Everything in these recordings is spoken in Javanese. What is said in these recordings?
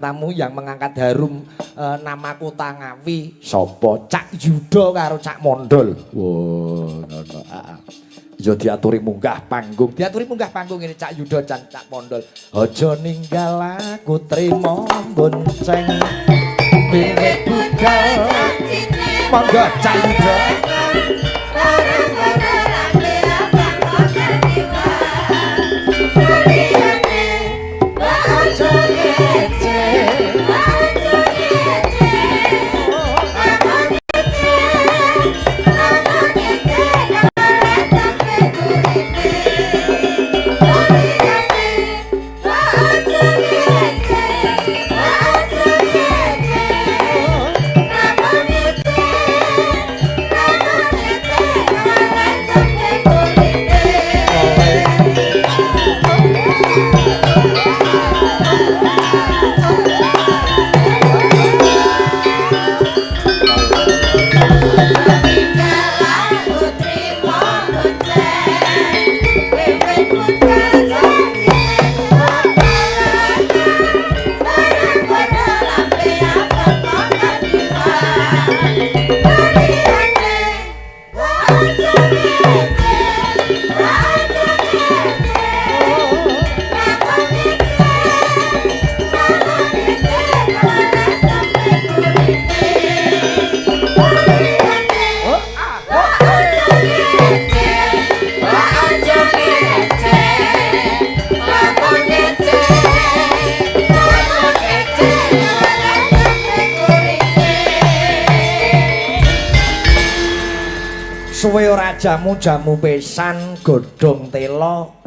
Tamu yang mengangkat harum nama kota Ngawi sapa? Cak Yuda karo Cak Mondol. Wah, ngono. Heeh. Ya diaturi munggah panggung. Diaturi munggah panggung ini Cak Yuda dan Cak Mondol. Aja ninggal aku trimo bonceng. Wiwit budal. Monggo, Cak Yuda. Bareng-bareng lambe abang kok. Liyane aja ngece, aja ngece, lamun ngece, lamun ngece tembe gurine. Liyane aja ngece, aja ngece, lamun ngece, lamun ngece tembe gurine. Aku trimo bonceng, wiwit budal janjine bareng-bareng lambe abang kok kadiwan. Liyane aja ngece, aja ngece, lamun ngece, lamun ngece tembe gurine. Liyane aja ngece, aja ngece, lamun ngece, lamun ngece tembe gurine. Suwe ora jamu-jamu pisan godhong telo.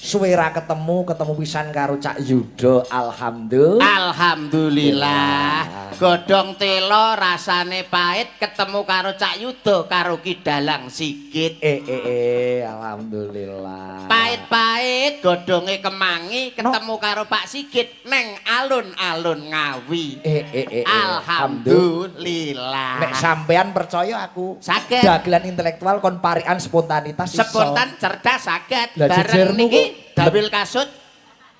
Suwe ra ketemu, ketemu pisan karo Cak Yuda. Alhamdulillah. Alhamdulillah. Godhong telo rasane pahit, ketemu karo Cak Yuda karo Ki Dalang Sigit. Eh eh eh, alhamdulillah. Pahit-pahit godhonge kemangi, ketemu karo Pak Sigit neng alun-alun Ngawi. Eh eh eh. Eh. Alhamdulillah. Nek sampean percaya aku. Saged. Dagelan intelektual kon parikan spontanitas iso. Spontan cerdas saged. Lah, Bareng jejermu niki kok dawil kasut.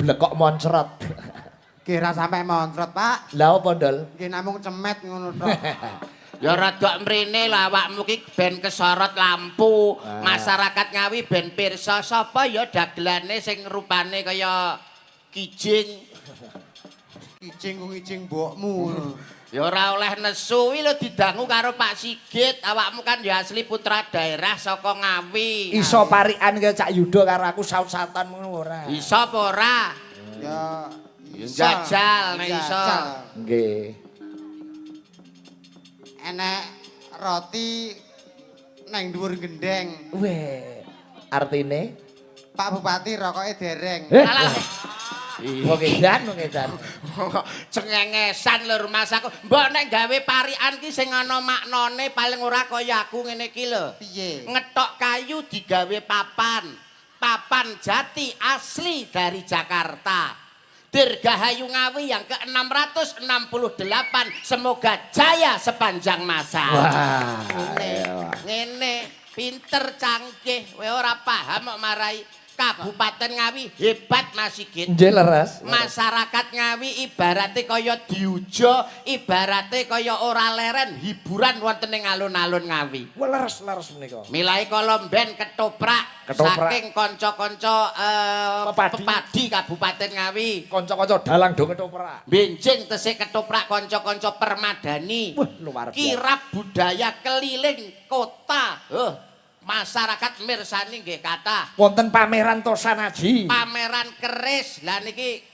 Blekok moncrot. Kira sampai moncrot, Pak. Lah, apa, Ndol? Nggih namung cemet ngono tok. Ya rada mrene lah awakmu ki ben kesorot lampu. Ah. Masyarakat Ngawi ben pirsa sapa ya dagelane sing rupane kaya kijing. Kijing ku kijing mbokmu ngono. Ya ora oleh nesu, wi lho didangu karo Pak Sigit. Awakmu kan ya asli putra daerah saka Ngawi. Iso parikan kaya Cak Yuda karo aku saut-sautan ngono ora? Iso apa ora? Ya Ya jajal nek iso. Jajal. Nggih. Enek roti neng dhuwur gendeng. Weh. Artine? Pak Bupati rokoke dereng. Eh. Alah. Wong edan, wong edan. Cengengesan lho rumangsaku. Mbok nek gawe parikan ki sing ana maknane paling ora kaya aku ngene iki lho. Piye? Ngetok kayu digawe papan. Papan jati asli dari Jakarta. Dirgahayu Ngawi yang ke-668 semoga jaya sepanjang masa. Wah. Ngene, ngene, pinter canggih, kowe ora paham kok marai Kabupaten Ngawi hebat, Mas Sigit. Nggih, leres. Masyarakat Ngawi ibarate kaya diuja, ibarate kaya ora leren hiburan wonten ing alun-alun Ngawi. Wah, leres leres menika. Milai kolomben ketoprak, Ketoprak. Saking kanca-kanca Pepadi. Pepadi Kabupaten Ngawi. Kanca-kanca dalang do ketoprak. Benjing tesih ketoprak kanca-kanca permadani. Wah, luar biasa. Kirab budaya keliling kota. Masyarakat mirsani nggih kathah. Wonten pameran Tosan Aji. Pameran keris. Lah niki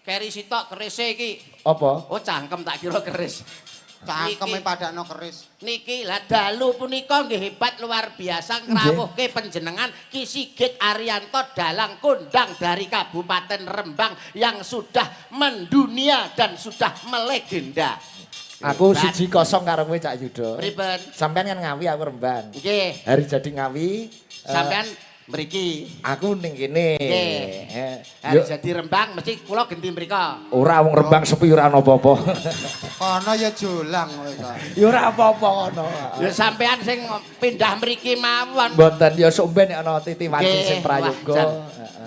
keri sitok kerise iki. Apa? Oh, cangkem, tak kira keris. Cangkeme Niki. Padakno keris. Niki lah dalu punika nggih hebat luar biasa ngrawuhke panjenengan Ki Sigit Arianto, dalang kondang dari Kabupaten Rembang yang sudah mendunia dan sudah melegenda. Aku Hebat. 1-0 karo kowe, Cak Yuda. Pripun? Sampean kan Ngawi, aku Rembang. Nggih. Hari jadi Ngawi Sampean Mriki. Aku ning kene. Nggih. Hari Yo, jadi Rembang mesti kula genti mriko. ora, wong Rembang sepi, ora ana apa-apa. Kono ya jolang kowe kok. Ya ora apa-apa kono. Ya sampean sing pindah mriki mawon. Mboten, ya sok ben nek ana titi wanci Nggih, sing prayoga. wah, jan.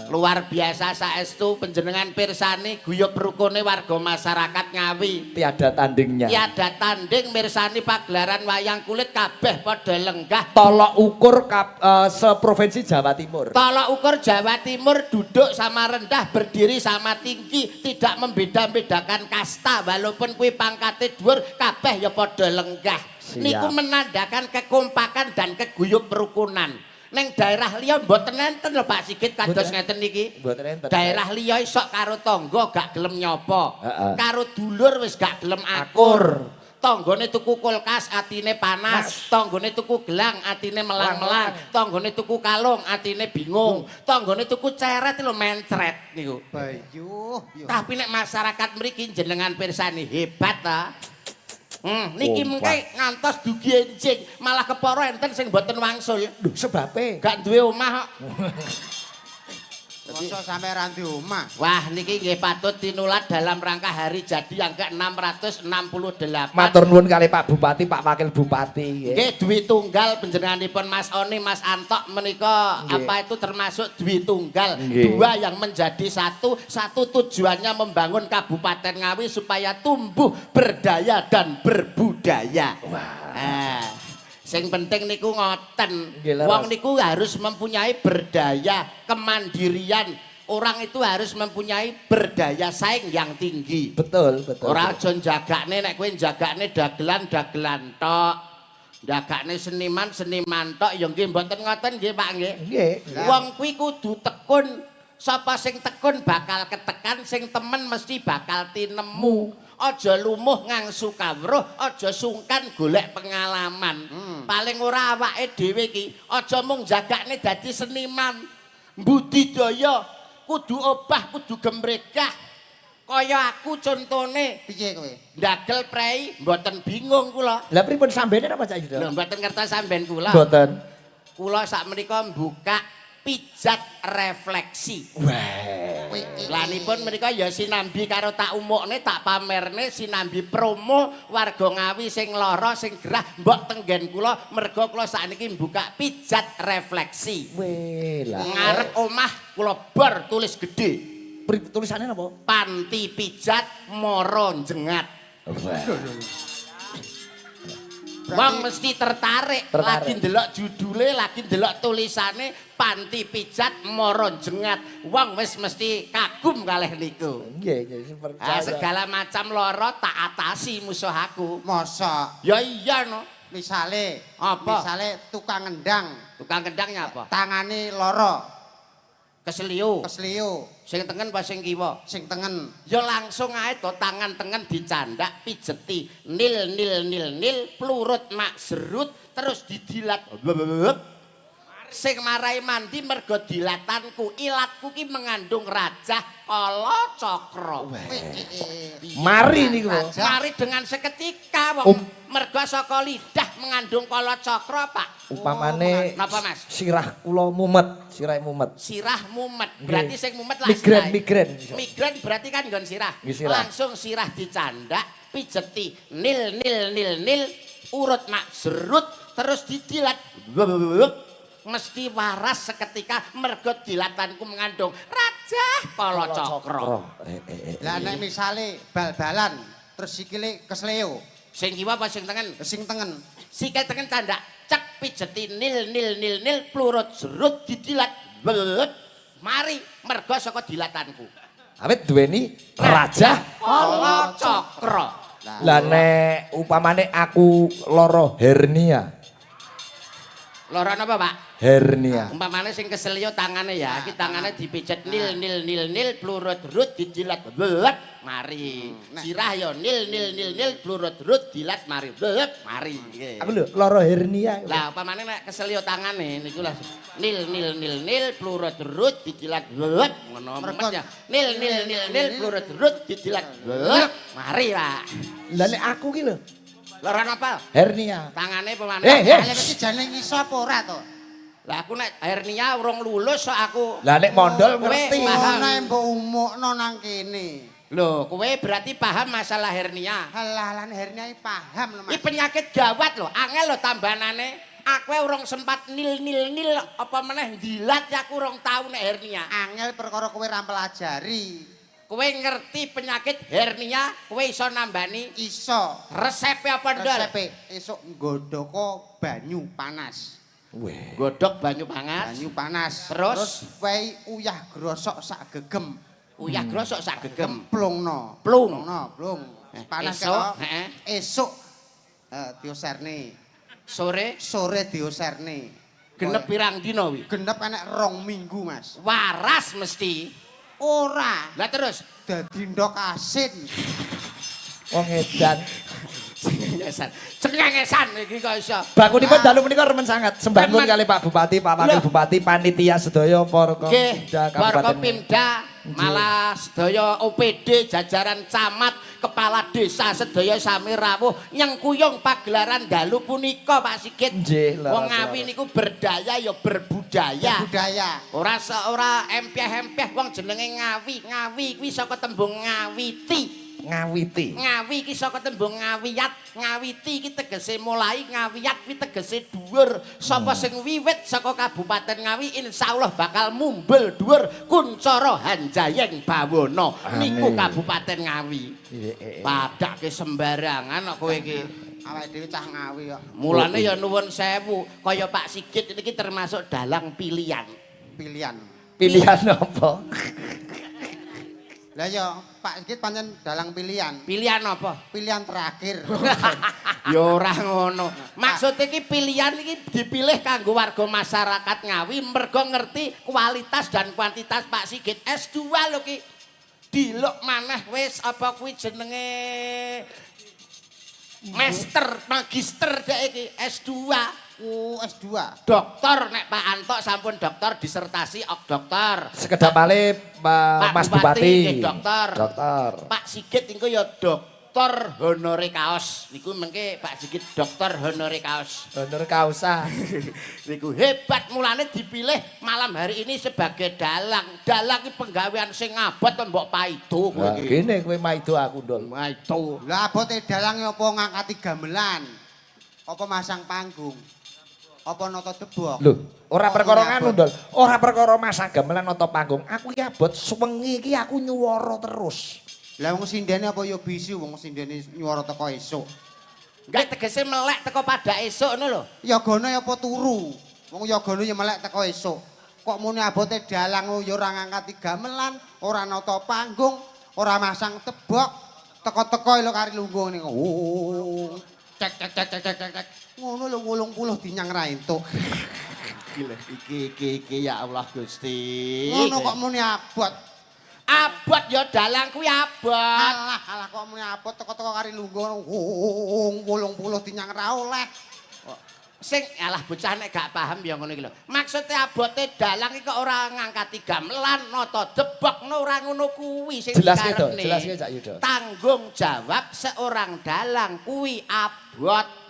Luar biasa saestu, panjenengan pirsani guyub rukune warga masyarakat Ngawi. Tiada tandingnya. Tiada tanding, mirsani pagelaran wayang kulit kabeh padha lenggah. Tolok ukur seprovinsi Jawa Timur. Tolok ukur Jawa Timur, duduk sama rendah, berdiri sama tinggi, tidak membeda-bedakan kasta, walaupun kuwi pangkate dhuwur, kabeh ya padha lenggah. Siap. Niku menandakan kekompakan dan keguyub perukunan. Neng daerah liya mboten enten lho, Pak Sigit, kados Mboten. ngeten niki. Mboten enten. Daerah liya isok karo tangga gak gelem nyopo. Karo dulur wis gak gelem akur. Tanggane tuku kulkas atine panas, tanggane tuku gelang atine melang-melang, tanggane tuku kalung atine bingung, tanggane tuku ceret lho mencret niku. Bayu, yo. Tapi nek masyarakat mriki jenengan pirsani hebat ta. Niki Kompak. mengke ngantos dugi enjing, malah kepara enten sing mboten wangsul. Duh, sebabe? Gak duwe omah kok. Mosok sampe ra ndi omah. Wah, niki nggih patut tinulat dalam rangka hari jadi yang ke-668. Matur nuwun kali Pak Bupati, Pak Wakil Bupati nggih. Nggih, dwi tunggal panjenenganipun Mas Oni, Mas Antok menika apa itu termasuk dwi tunggal, dua yang menjadi satu, satu tujuannya membangun Kabupaten Ngawi supaya tumbuh berdaya dan berbudaya. Wah. Ah, sing penting niku ngoten. Nggih, leres. Wong niku harus mempunyai berdaya, kemandirian. Orang itu harus mempunyai berdaya saing yang tinggi. Betul, betul. Ora aja njagakne, nek kowe njagakne dagelan dagelan tok. Njagakne seniman seniman tok ya nggih mboten ngoten nggih, Pak, nggih. Nggih. Wong kuwi kudu tekun. Sapa sing tekun bakal ketekan, sing temen mesti bakal tinemu. Aja lumuh ngangsu kawruh, aja sungkan golek pengalaman. Paling ora awake dhewe iki aja mung jagakne dadi seniman. Budidaya kudu obah, kudu gemregah. Kaya aku contone Piye kowe? Ndagel prei mboten bingung kula. Lah, pripun sambene apa, Cak Yuda? Lho, mboten ngertos samben kula. Mboten. Kula sakmenika mbuka pijat refleksi. Wah. Kowe iki. Lanipun menika ya sinambi karo tak umukne, tak pamerne, sinambi promo warga Ngawi sing lara, sing gerah mbok tenggen kula, merga kula sakniki mbuka pijat refleksi. Weh lah. Ngarep omah kula bor tulis gede. Tulisannya apa? Panti pijat moro jengat. Wah. Wong mesti tertarik, Tertarik. Lagi ndelok judule, lagi ndelok tulisane panti pijat moro jengat. Wong wis mesti kagum kalih niku. Nggih, nggih, percaya. Ah, segala macam loro tak atasi musuh aku. Mosok Ya iya no. misale Apa? misale tukang ngendang Tukang kendangnya apa? tangane loro Keseliu. kesliu. Sing tengen apa sing kiwa? Sing tengen. Ya langsung ae to, tangan tengen dicandak, pijeti nil nil nil nil, plurut mak serut, terus didilat. Sing marai mandi mergo dilatanku, ilatku ki mengandung rajah kala cakra. Mari niku. Rajah. Mari dengan seketika wong mergo saka lidah mengandung kala cakra, Pak. Upamane Napa, Mas? Sirah kula mumet, sirah mumet. Sirah mumet. Berarti sing mumet lah Migren, sirahe. migren. Migren berarti kan nggon sirah. Nggih, sirah. Langsung sirah dicandak, pijeti nil nil nil nil, urut mak serut, terus didilat. Mesti waras seketika mergo dilatanku mengandung rajah kala cakra. Eh, eh, eh. Lah, nek misale bal-balan terus sikile kesleo. Sing kiwa apa sing tengen? Sing tengen. Sikil tengen candak, cek, pijeti nil nil nil nil, plurut serut, didilat. Mari mergo saka dilatanku. Awit duweni rajah kala cakra. Lah, nek upamane aku loro hernia. Lara napa, Pak? Hernia. Umpamane sing keselio tangane ya, iki tangane dipijet nil nil nil nil, plurut rut, dijilat blet, mari. Sirah ya nil nil nil nil, plurut rut, dilat, mari, blet, mari. Nggih. Aku lho loro hernia. Lah, umpamane nek keselio tangane niku lah nil nil nil nil, plurut rut, dijilat blet, ngono mumet ya. Nil nil nil nil, plurut rut, dijilat blet, mari, Pak. Lah, nek aku ki lho Lara napa? Hernia. Tangane umpamane. Eh, eh. Lah, iki jane iso apa ora to? Lah, aku nek hernia urung lulus kok aku. Lah, nek mondol Kowe ngerti. paham. Ngono mbok umukno nang kene. Lho, kowe berarti paham masalah hernia. Halah, lan hernia iki paham lho, Mas. Iki penyakit gawat lho, angel lho tambanane. Aku urung sempat nil nil nil, apa meneh dilat ya, aku urung tau nek hernia. Angel perkara kowe ra pelajari. Kowe ngerti penyakit hernia, kowe iso nambani? Iso. Resepe apa, Ndol? Resepe esuk nggodhoko banyu panas. Weh. Godhog banyu panas. Banyu panas. Terus? Terus wei uyah grosok sak gegem. Uyah grosok sak gegem. Plungno. Plung. Plungno, plung. Panas Esuk, ketok. Heeh. Esuk dioserne. Sore? Sore dioserne. Genep pirang dina wi? Genep enek 2 minggu, Mas. Waras mesti. Ora. Lah, terus? Dadi ndok asin. Wong edan. Cengengesan. Cengengesan iki kok iso. Bakunipun dalu menika remen sangat. Sembah nuwun Remen. kali Pak Bupati, Pak Wakil Loh. Bupati, panitia sedaya, Nggih, Forkopimda Kabupaten. Forkopimda, malah sedaya OPD, jajaran camat, kepala desa sedaya sami rawuh nyengkuyung pagelaran dalu punika, Pak Sigit. Nggih, leres, Wong Ngawi leres. niku berdaya ya berbudaya. Budaya. Ora ora empeh-empeh wong jenenge Ngawi. Ngawi kuwi saka tembung ngawiti. Ngawiti. Ngawi iki saka tembung ngawiyat. Ngawiti iki tegese mulai, ngawiyat kuwi tegese dhuwur. Sapa sing wiwit saka Kabupaten Ngawi insyaallah bakal mumbul dhuwur kuncara hanjayeng bawana. Niku Amin. Kabupaten Ngawi. Iya. Padake sembarangan kok kowe iki. Awake dhewe cah Ngawi kok. Mulane ya nuwun sewu, kaya Pak Sigit niki termasuk dalang pilihan. Pilihan. Pilihan apa? Lah ya, Pak Sigit pancen dalang pilihan. Pilihan apa? Pilihan terakhir. Ya ora ngono. Maksud iki pilihan iki dipilih kanggo warga masyarakat Ngawi mergo ngerti kualitas dan kuantitas Pak Sigit. S2 lho ki. Diluk maneh wis apa kuwi jenenge, master, magister dek iki S2. Oh, S2. Doktor nek Pak Antok sampun doktor disertasi ok doktor. Sekedap malih Pak Mas Bupati, Bupati. Nggih, doktor. Doktor. Pak Sigit niku ya doktor honore kaos. Niku mengke Pak Sigit doktor honore kaos. Honor kausa. Niku hebat, mulane dipilih malam hari ini sebagai dalang. Dalang iki penggawean sing abot to, mbok paido kowe Lah iki. kene kowe maido aku, Ndol. Maido. Lah, abote dalang apa ngangkati gamelan? Apa masang panggung? Apa nata debok? Lho, ora Apa perkara ngene nganu, abot? Ndol. Ora perkara masang gamelan atau panggung. Aku ki abot suwengi iki aku nyuwara terus. Lah, wong sindene apa ya bisi, wong sindene nyuwara teko esuk. Enggak, tegese melek teko pada esuk ngono lho. Yogane apa turu? Wong yogane ya melek teko esuk. Kok muni abote dalang ya ora ngangkati gamelan, ora nata panggung, ora masang tebok, teko-teko lho kari lungguh ngene. Oh. Cek cek cek cek cek cek, cek. Ngono lho, 80 dinyang ra entuk. Iki lho, iki iki iki, ya Allah Gusti. Ngono kok muni abot. Abot ya, dalang kuwi abot. Alah, alah, kok muni abot teko-teko kari lungguh. Oh, 80 dinyang ra oleh. Sing alah, bocah nek gak paham ya ngono iki lho. Maksude abote dalang iki kok ora ngangkati gamelan, nata debok, no ora ngono kuwi sing Jelaske to, dikarepne. Jelaske, Cak Yuda. Tanggung jawab seorang dalang kuwi abot.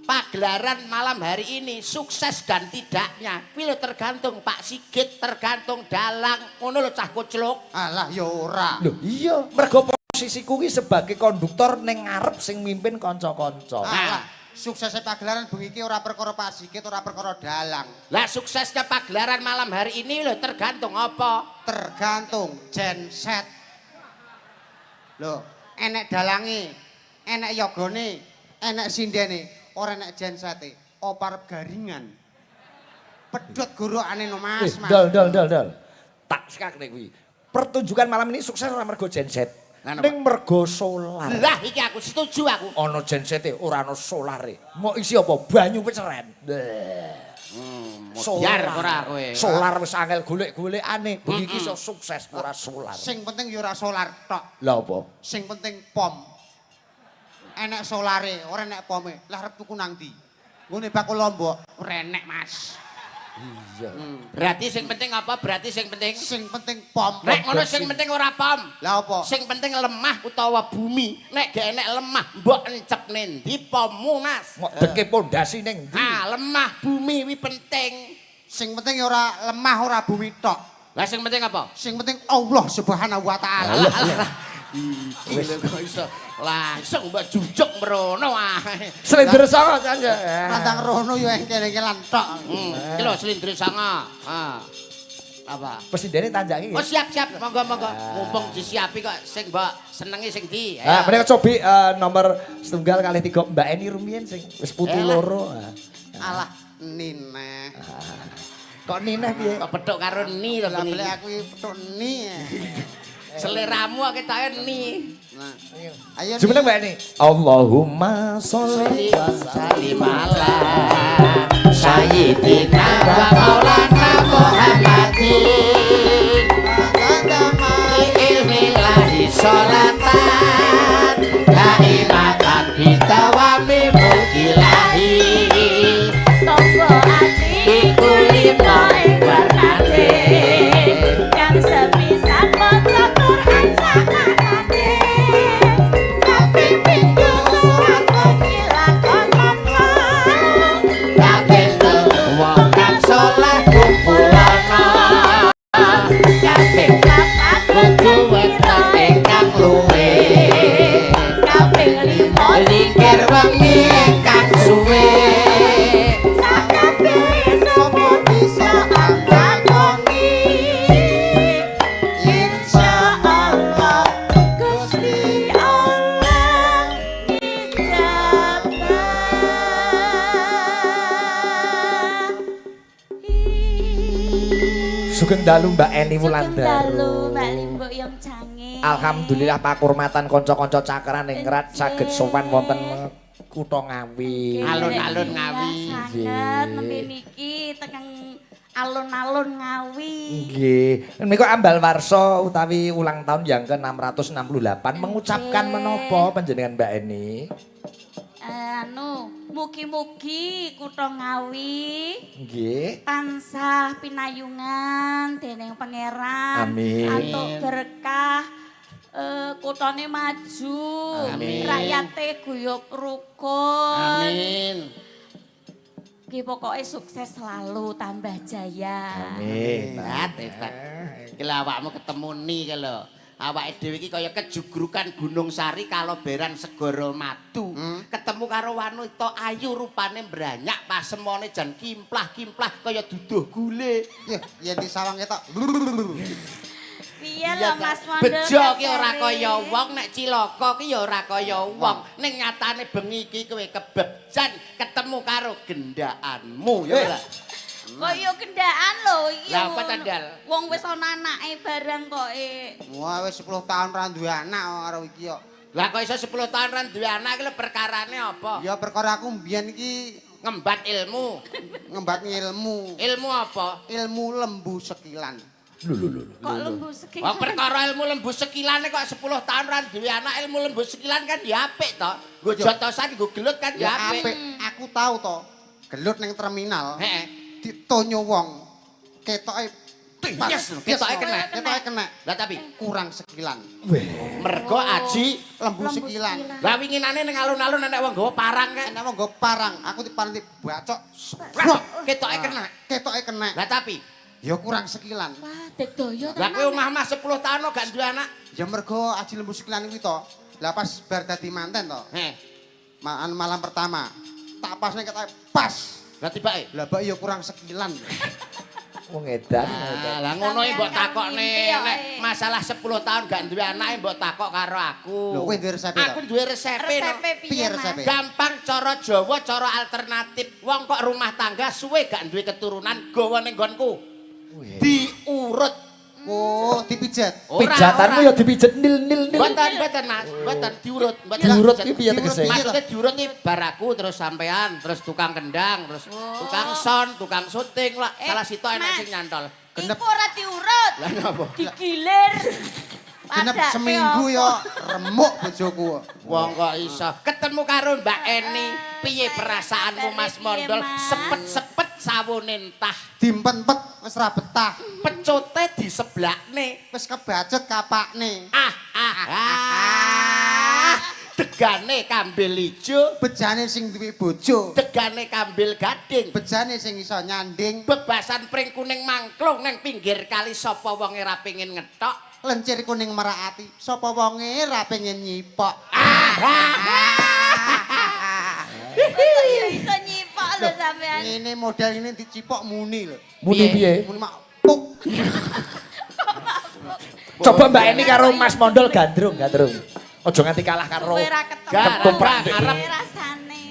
Pagelaran malam hari ini sukses dan tidaknya kuwi lho tergantung Pak Sigit, tergantung dalang. Ngono lho, cah koclok. Alah, ya ora. Lho iya, mergo posisiku ki sebagai konduktor ning ngarep sing mimpin kanca-kanca. Alah, suksesnya pagelaran bengi iki ora perkara Pak Sigit, ora perkara dalang. Lah, suksesnya pagelaran malam hari ini lho tergantung apa? Tergantung genset. Lho, enek dalange, enek yogane, enek sindene, ora enek gensete. Apa arep garingan? Pedhot gorokane no, Mas, Eh, Mas. Dol, dol, dol, dol. Tak sekak nek kuwi. Pertunjukan malam ini sukses ora mergo genset. Lah, napa? Ning mergo solar. Lah, iki aku setuju aku. Ana gensete, ora ana solare. Mau isi apa? Banyu peceren. Biar ora kowe. Solar wis angel golek-golekane. Bengi iki iso sukses ora solar. Sing penting ya ora solar tok. Lah, apa? Sing penting pom. Enek solare, ora enek pome. Lah, arep tuku nang ndi? Nggone bakul lombok, ora enek, Mas. Iya. Berarti sing penting apa? Berarti sing penting Sing penting pom. Nek ngono sing penting ora pom. Lah, apa? Sing penting lemah utawa bumi. Nek gak enek lemah, mbok encep nendi pommu, Mas? Mok deke pondasi ning ndi? Ah, lemah bumi wi penting. Sing penting ora lemah ora bumi tok. Lah sing penting apa? Sing penting Allah Subhanahu wa taala. Alah, alah. Iki lho kok iso langsung mbok jujuk mrono ae. Slendro sanga saja. Randang rono yo engkel-engkelan tok. Iki lho slendro sanga. Ha. Apa? Presindene tanjake. Oh siap siap, monggo monggo. Mumpung disiapi kok sing mbok senengi sing di. Ah, menika cobi nomor setunggal kalih tiga Mbak Eni rumiyin sing wis putu Elah. loro. Ah. Alah nineh. Kok nineh piye? Kok petuk karo ni to Lah bengi. beli aku iki petuk ni. Seleramu kok ketoke ni. Nah. Ayo Jumeneng Mbak Eni. Allahumma sholli wa Salim ala Sayyidina wa Maulana Muhammadin ilmillahi sholatan daimatan bitawami mulkilahi Tombo ati iku lima warnane kang sepisan maca Quran sakanane kaping pindho salat bengi lakonana kaping telu wong kang saleh kumpulana kaping papat kudu weton ingkang luwe kaping lima zikir wengi ingkang suwe sakabehe sapa bisa nglakoni insyaallah Gusti Allah ngijabah. Sugeng dalu Mbak Eni Sugeng Wulandaru. dalu Mbak Limbuk Yong Cange. Alhamdulillah pakurmatan kanca-kanca cakran ing Rat saged sowan wonten kutha Ngawi. Alun-alun Ngawi. Sanget nembe niki tekan alun-alun Ngawi. Nggih. Menika ambal warsa utawi ulang tahun yang ke-668 mengucapkan menapa panjenengan Mbak Eni? Anu, mugi-mugi kutha Ngawi Nggih. tansah pinayungan dening pangeran. Amin. Antuk berkah kutane maju, Amin. rakyate guyub rukun. Amin. Nggih pokoke sukses selalu, tambah jaya. Amin. Hebat, hebat. Iki lho awakmu ketemu ni ki lho. Awake dhewe iki kaya kejugrukan Gunung Sari kaloberan Segara Madu. Ketemu karo wanita ayu rupane mbranyak pasemone jan kimplah-kimplah kaya duduh gule. Yen disawang ketok. Piye lho Mas Mondor? Bejo ki ora kaya wong, nek cilaka ki ya ora kaya wong. Ning nyatane bengi iki kowe kebebjan ketemu karo gendakanmu ya ora. Kok yo gendaan lho iki. Lah, apa ta, Dal? Wong wis ana anake bareng kok e. Wah wis 10 tahun ra duwe anak karo iki kok. Lah kok iso 10 tahun ra duwe anak iki lho perkarane apa? Ya perkara aku mbiyen iki Ngembat ilmu. ngembat ilmu. Ilmu apa? Ilmu lembu sekilan. Lho lho lho. Kok lembu sekilan. Wah perkara ilmu lembu sekilane kok 10 tahun ra duwe anak ilmu lembu sekilan kan ya apik to. Nggo jotosan nggo gelut kan Ya ya apik. apik, aku tau to. Gelut ning terminal. Heeh. Ditonyo wong. Ketoke pas. Yes, ketoke kena. Ketoke kena. Lah tapi Kurang sekilan. mergo aji Lembu sekilan. lah winginane ning alun-alun enek wong nggawa parang kae. Enak wong nggo parang, aku diparang dibacok. Ketoke kena. Ketoke kena. Lah tapi Ya kurang sekilan. Wah, digdaya lah kowe omah-omah 10 tahun kok gak duwe anak. Ya mergo aji lembu sekilan kuwi to. Lah pas bar dadi manten to. Heh. Malam pertama. Tak pasne ketoke pas. Lah tibake. Lah bak ya kurang sekilan. Wong edan. Ah, lah ngono e mbok takokne nek masalah 10 tahun gak duwe anak mbok takok karo aku. Lho kowe duwe resepe to? Aku duwe resepe. No. Resepe piye, Piye Mas? resepe? Gampang cara Jawa, cara alternatif. Wong kok rumah tangga suwe gak duwe keturunan gawa ning nggonku. Diurut. Oh, dipijet. Ora, Pijatanmu ora. ya dipijet nil nil nil. Mboten, mboten Mas, mboten diurut, mboten. Diurut dipijet. ki piye tegese? Maksudnya diurut iki bar aku terus sampean, terus tukang kendang, terus tukang sound, tukang syuting lah. Salah sitok enek Mas. sing nyantol. Genep. Iku ora diurut. Lah napa? Digilir. Genep Padake seminggu apa? ya remuk bojoku. Wong kok iso ketemu karo Mbak Eni, piye perasaanmu Mas Piye, Mondol? Mas? Sepet-sepet sawune entah, Dimpet-empet wis ra betah, pecote diseblakne. wis kebacut kapakne. Ah ah ah. Degane kambil ijo, Bejane sing duwe bojo, degane kambil gading. Bejane sing iso nyanding, Bebasan pring kuning mangklung nang pinggir kali, sapa wonge ra pengin ngetok. Lencir kuning merak ati, sapa wonge ra pengen nyipok. Kok ya iso nyipok lho sampean. Ini model ini dicipok muni lho. Muni piye? Muni mak puk. Coba Mbak Eni karo Mas Mondol gandrung, gandrung. Aja nganti kalah karo Suwe ra ketemu. ketoprak. Arep. Piye rasane?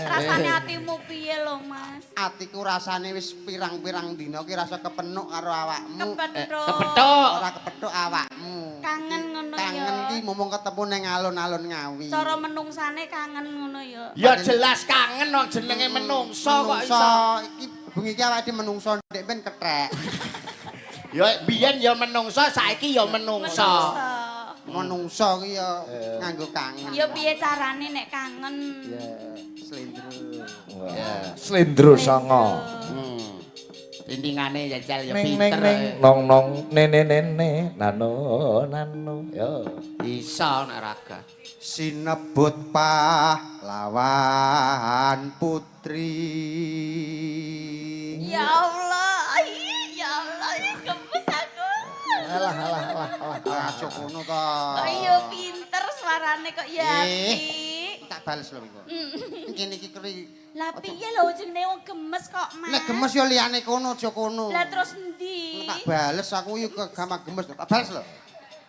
Rasane atimu piye lho, Mas? Atiku rasane wis pirang-pirang dina ki rasa kepenuk karo awakmu. Kepethuk. Kepethuk. Ora kepethuk awakmu. Kangen ngono ya. Kangen ki momong ketemu ning alun-alun Ngawi. Cara menungsane kangen ngono ya. Ya jelas kangen, wong jenenge menungso kok iso. Iki bengi iki awake dhewe menungso, ndek ben kethek. Ya biyen ya menungso, saiki ya menungso. Menungso ki ya nganggo kangen. Ya piye carane nek kangen? Ya, slendro. Slendro songo. Tindingane jajal ya Ning ning pinter. Ning nong nong nene nene nano nano. Yo. Iso nek raga. Sinebut pahlawan putri. Ya Allah, ih, ya Allah, ih, gemes aku. Alah alah alah alah. Aja ngono to. Kok iya pinter suarane kok ya Eh. apik. Tak bales lho iku. Kene iki keri. Lah piye lho jenenge wong gemes kok, Mas? Nek gemes ya liyane kono, aja kono. Lah terus endi? Tak bales aku yo gampang gemes. Tak bales lho.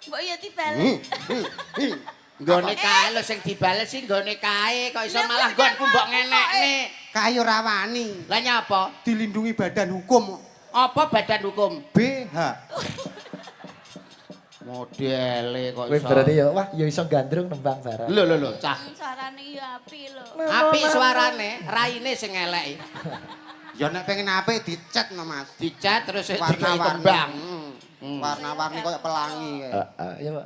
Mbok ya dibales. Nggone kae lho sing dibales sih, nggone kae kok iso Lah, malah kok nggonku mbok ngomong kok, ngenekne. Kae ora wani. Lah nyapa? Dilindungi badan hukum. Apa badan hukum? BH. Modele kok Kowe iso. berarti ya wah ya iso gandrung nembang barang. Lho lho lho, cah. Suarane ya apik lho. Apik suarane, raine sing elek. Ya nek pengen apik dicet no, Mas. Dicat terus dikai Warna-warni. kembang. Warna-warni koyo pelangi kae. Heeh, ya Pak.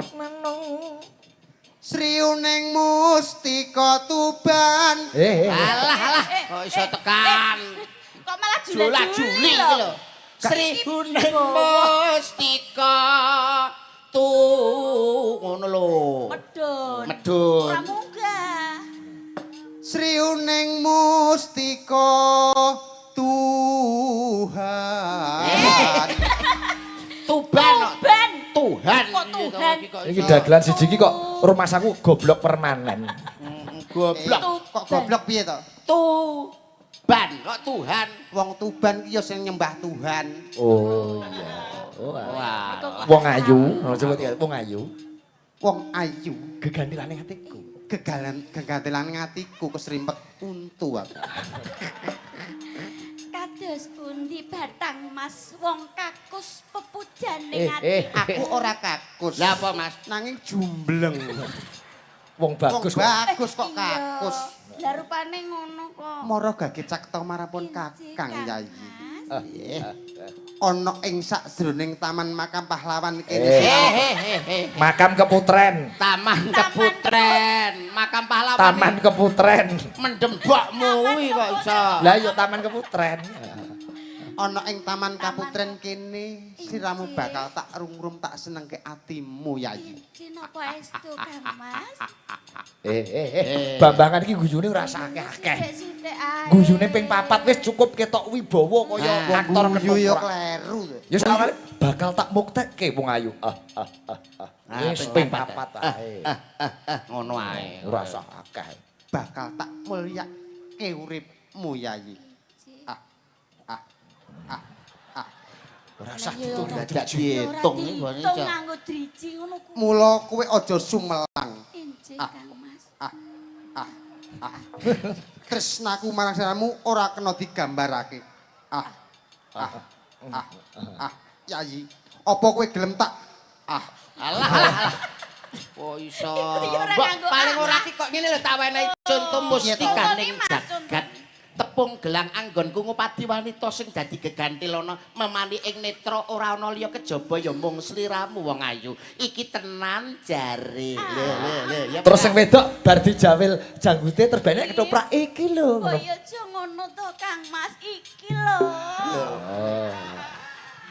Sriuning Mustika Tuban. Eh, eh, eh. Alah alah, Eh, kok iso tekan. Kok malah Jula jula-juli juli iki lho. Sri Huning Mustika tu ngono lho. Medun. Medun. Ora munggah. Sriuning Mustika Tuhan. Tuban kok. Tuban. Tuhan. Kok Tuhan? Iki dagelan siji iki kok rumasaku goblok permanen. Goblok. Kok goblok piye to? Tuban kok Tuhan. Wong Tuban ki ya sing nyembah Tuhan. Oh iya. Oh. Wah. Wong ayu, oh, coba tinggal wong ayu. Wong ayu Gegantilane atiku. Gegalan gegantelane atiku kesrimpet untu aku. Kados pundi Batang Mas wong kakus pepujane Eh, ati. eh. Aku ora kakus. Lah apa, Mas? Nanging jumbleng. Wong Wong bagus kok. bagus kok Iya. kakus. Lah rupane ngono kok. Mara gage cakta marapun Injih, Kakang Kang Yayi. Mas. Ana ing sakjroning taman makam pahlawan kene. Eh. Eh eh eh eh. Makam Keputren. Taman Keputren, makam pahlawan. Taman Keputren. Mendem mbokmu kuwi kok iso. Lah iya Taman Keputren. Ana ing taman Kaputren kene siramu bakal tak rungrum tak senengke atimu, Yayi. Injih napa estu, Kang Mas? Eh eh eh. Bambangan iki guyune ora usah akeh-akeh. Sithik-sithik ae. Guyune ping papat wis cukup ketok wibawa kaya Nah. aktor Guyu ya ketoprak. kleru. Ya sawangane bakal tak muktekke wong ayu. Ah ah ah ah. Ah, Wis ping ping papat ae. Ngono ae. Ora usah akeh. Bakal tak mulyake uripmu, Yayi. Ah ah ah ah. Ora usah Lah, ya ditung ora. Dadak Ya ora diitung iki mbok diitung iso. nganggo driji ngono kuwi. Mula kowe aja sumelang. Injih, Ah. Kang Mas. Ah ah ah. Tresnaku marang sliramu ora kena digambarake. Ah ah ah ah. Yayi, apa kowe gelem tak ah Alah alah alah. Oh iso. Iku ya ora Mbok nganggo paling ah. ora ki kok ngene lho tak wenehi conto mustikaning Mas, jagat. Tepung gelang anggonku ngupadi wanita sing dadi gegantilana memani ing netra ora ana liya kejaba ya mung sliramu wong ayu. Iki tenan jare. Le le le ya. Terus sing wedok bar dijawil janggute terbanyak ketoprak iki lho Kok ngono. ya aja ngono to, Kang Mas, iki lho.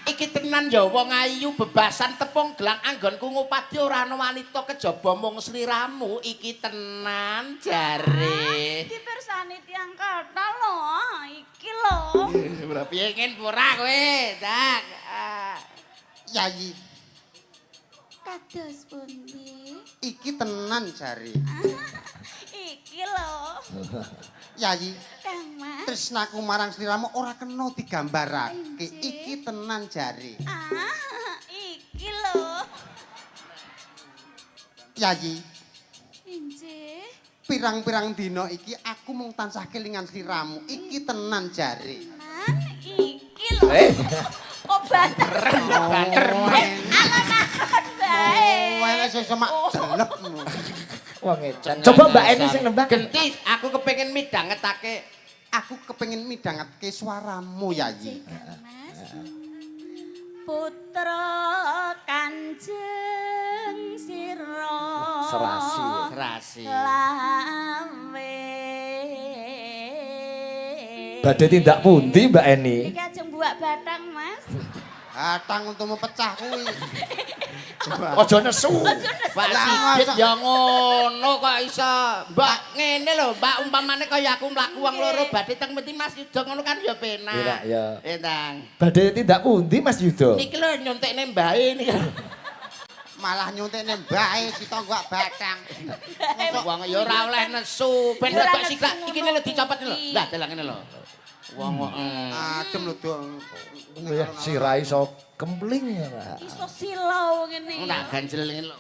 Iki tenan ya wong ayu bebasan tepung gelang anggonku ngupadi ora ana wanita kejaba mung sliramu iki tenan jare. Dipersani tiyang kathah lho, iki lho. Ora piye ngin ora kowe, Dak. Ah. Yayi, Kados pundi? iki tenan jare. Iki lho, Yayi, Kang Mas. tresnaku marang sliramu ora kena digambarake. Injih. Iki tenan jare. Ah, iki lho. Yayi, Injih. pirang-pirang dina iki aku mung tansah kelingan sliramu. Iki tenan jare. Tenan iki lho. Eh. Kok banter? Banter. Alon-alon bae. Oh, enek sesuk mak jelek. Wong edan. Coba Mbak Eni sing nembang. Genti, aku kepengin midhangetake. Aku kepengin midhangetke suaramu, Yayi. Injih, Kang Mas. Putra Kanjeng Sira. Serasi. Serasi. Lawe. Badhe tindak pundi Mbak Eni? Iki ajeng buak batang, Mas. Hatang untukmu pecah kuwi. Aja nesu. Pak Lah, Sigit masa- ya ngono kok iso. Mbak ngene lho, Mbak umpamane kaya aku mlaku wong loro badhe teng mesti Mas Yuda ngono kan ya penak. Penak, ya. Endang. Badhe tindak pundi Mas Yuda? Niki lho nyuntikne mbae niki. Malah nyuntikne mbae si tangga batang. Wong ya ora oleh nesu, ben Ya ora rodok nesu sikak iki lho dicopot lho. kuwi. Lah dalang ngene lho. Wong kok Adem lho, Dong. Ya sirah iso kempling. Iso silau ngene. tak ganjel ngene lho.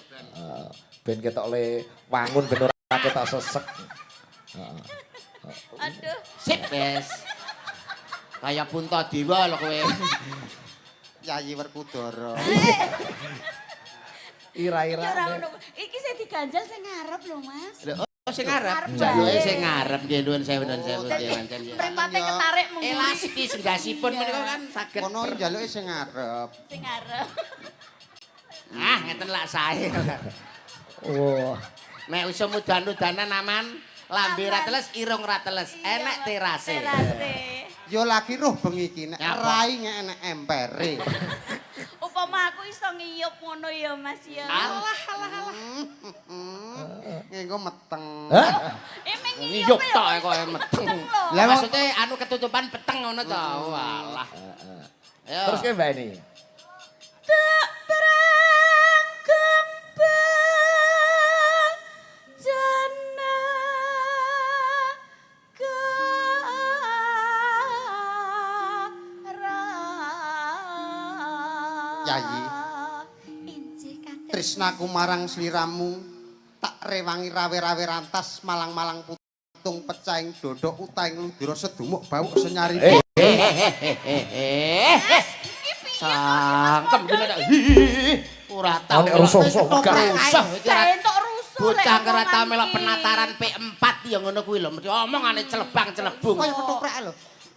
Ben ketok le wangun ben ora ketok sesek. Aduh. Sip, wes. Kaya Puntadewa lho kowe. Yayi Werkudara. Ira-ira. Ya ora ngono. Iki sing diganjel sing ngarep lho, Mas. Lho, oh sing ngarep. Ngarep Jaluke bae. sing ngarep nggih nuwun sewu nuwun sewu nggih pancen ya. Mripate ketarik mung Elastis ndasipun menika kan saged. Kono njaluke sing ngarep. sing ngarep. Ah, ngeten lak sae. Wah. Nek usum udan-udanan aman, lambe ra teles, irung ra teles, enek terase. Terase. Yo lagi roh bengi iki nek Nyapa? rai enek empere. Upama aku iso ngiyup ngono ya, Mas ya. Alah alah alah. Ngenggo meteng. Hah? Eh meng ngiyup Ngiyup tok kok meteng. Lah, wong- Maksudnya anu ketutupan peteng ngono to. Walah. Ayo. Terus ke Mbak Eni? Tak terang kembang jenegara. Yayi. Injih kados. Tresnaku marang sliramu tak rewangi rawe-rawe rantas malang-malang putung pecahing dodok utahing ludira sedumuk bawuk senyari. Eh. Eh. Cangkem iki nek ora tau. Nek rusuh-rusuh wegah. Rusuh iki ora Entuk rusuh lek Bocah ora tau omongan melok iki. penataran P4 ya ngono kuwi lho. Mesti omongane celebang-celebung. Kaya ketoprak lho.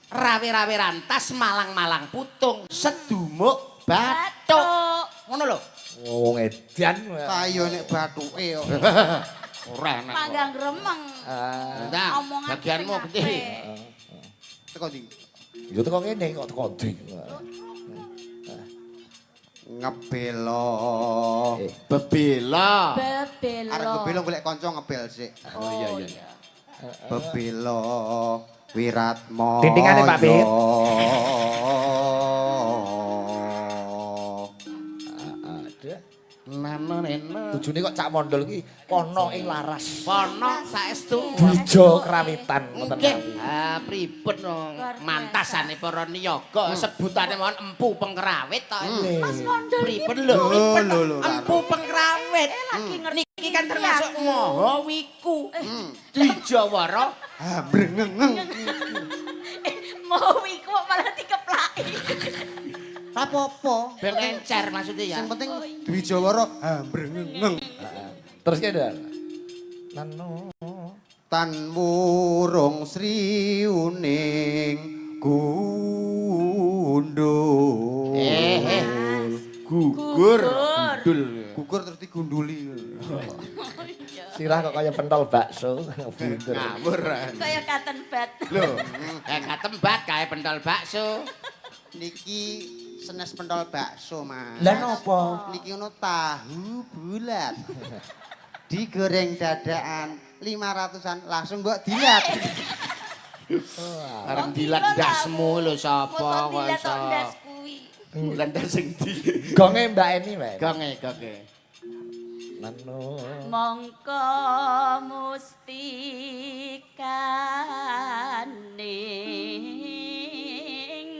Rawe-rawe rantas malang-malang putung sedumuk bathuk. Bathuk. Ngono lho. Wong edan. Kayo nek bathuke kok. Ora enak. kok. Manggang gremeng. Ah. Ndang, Omongan bagianmu sing gede. apik. Teko ndi? Ya teko kene kok teko ndi. Ngebelo. Eh. Bebela. Bebelo. Arep ngebelo golek kanca ngebel sik. Oh iya iya. Bebelo Wiratmo. Tintingane, Pak Pit. Ada. Nano reno. Tujune kok Cak Mondol iki kono ing laras. Pono saestu. Dwija krawitan ngoten. Nggih, ah pripun no? Luar biasa. Mantasane para niyaga sebutane mawon empu pengrawit to. Mas Mondol iki Pripun lho, pripun Lho, lho, lho, empu pengrawit. lagi ngerti. Niki kan termasuk aku. maha wiku. Dwijawara Ah, brengengeng. Mau iku kok malah dikeplaki. Apa-apa. ben encer maksudnya ya. Sing penting Dwijawara hambrengengeng. Terus kene. Nano. Tan wurung sriuning gundul. Eh, eh. Gugur. Gundul. Gugur terus digunduli. Sirah kok kaya pentol bakso. Bunder. Ngawur. Kaya katen bat. Lho, eh katembat kae pentol bakso. Niki Senes pentol bakso, Mas. Lah napa? Niki ono tahu bulat. Digoreng dadakan 500-an langsung mbok dilat. Arep dilat ndasmu lho sapa Mosok kok dilat iso. tok ndas kuwi. Lah ndas sing ndi? Gonge Mbak Eni, Mbak. Eni. Gonge, gonge. Nanu. Mongko mustikaning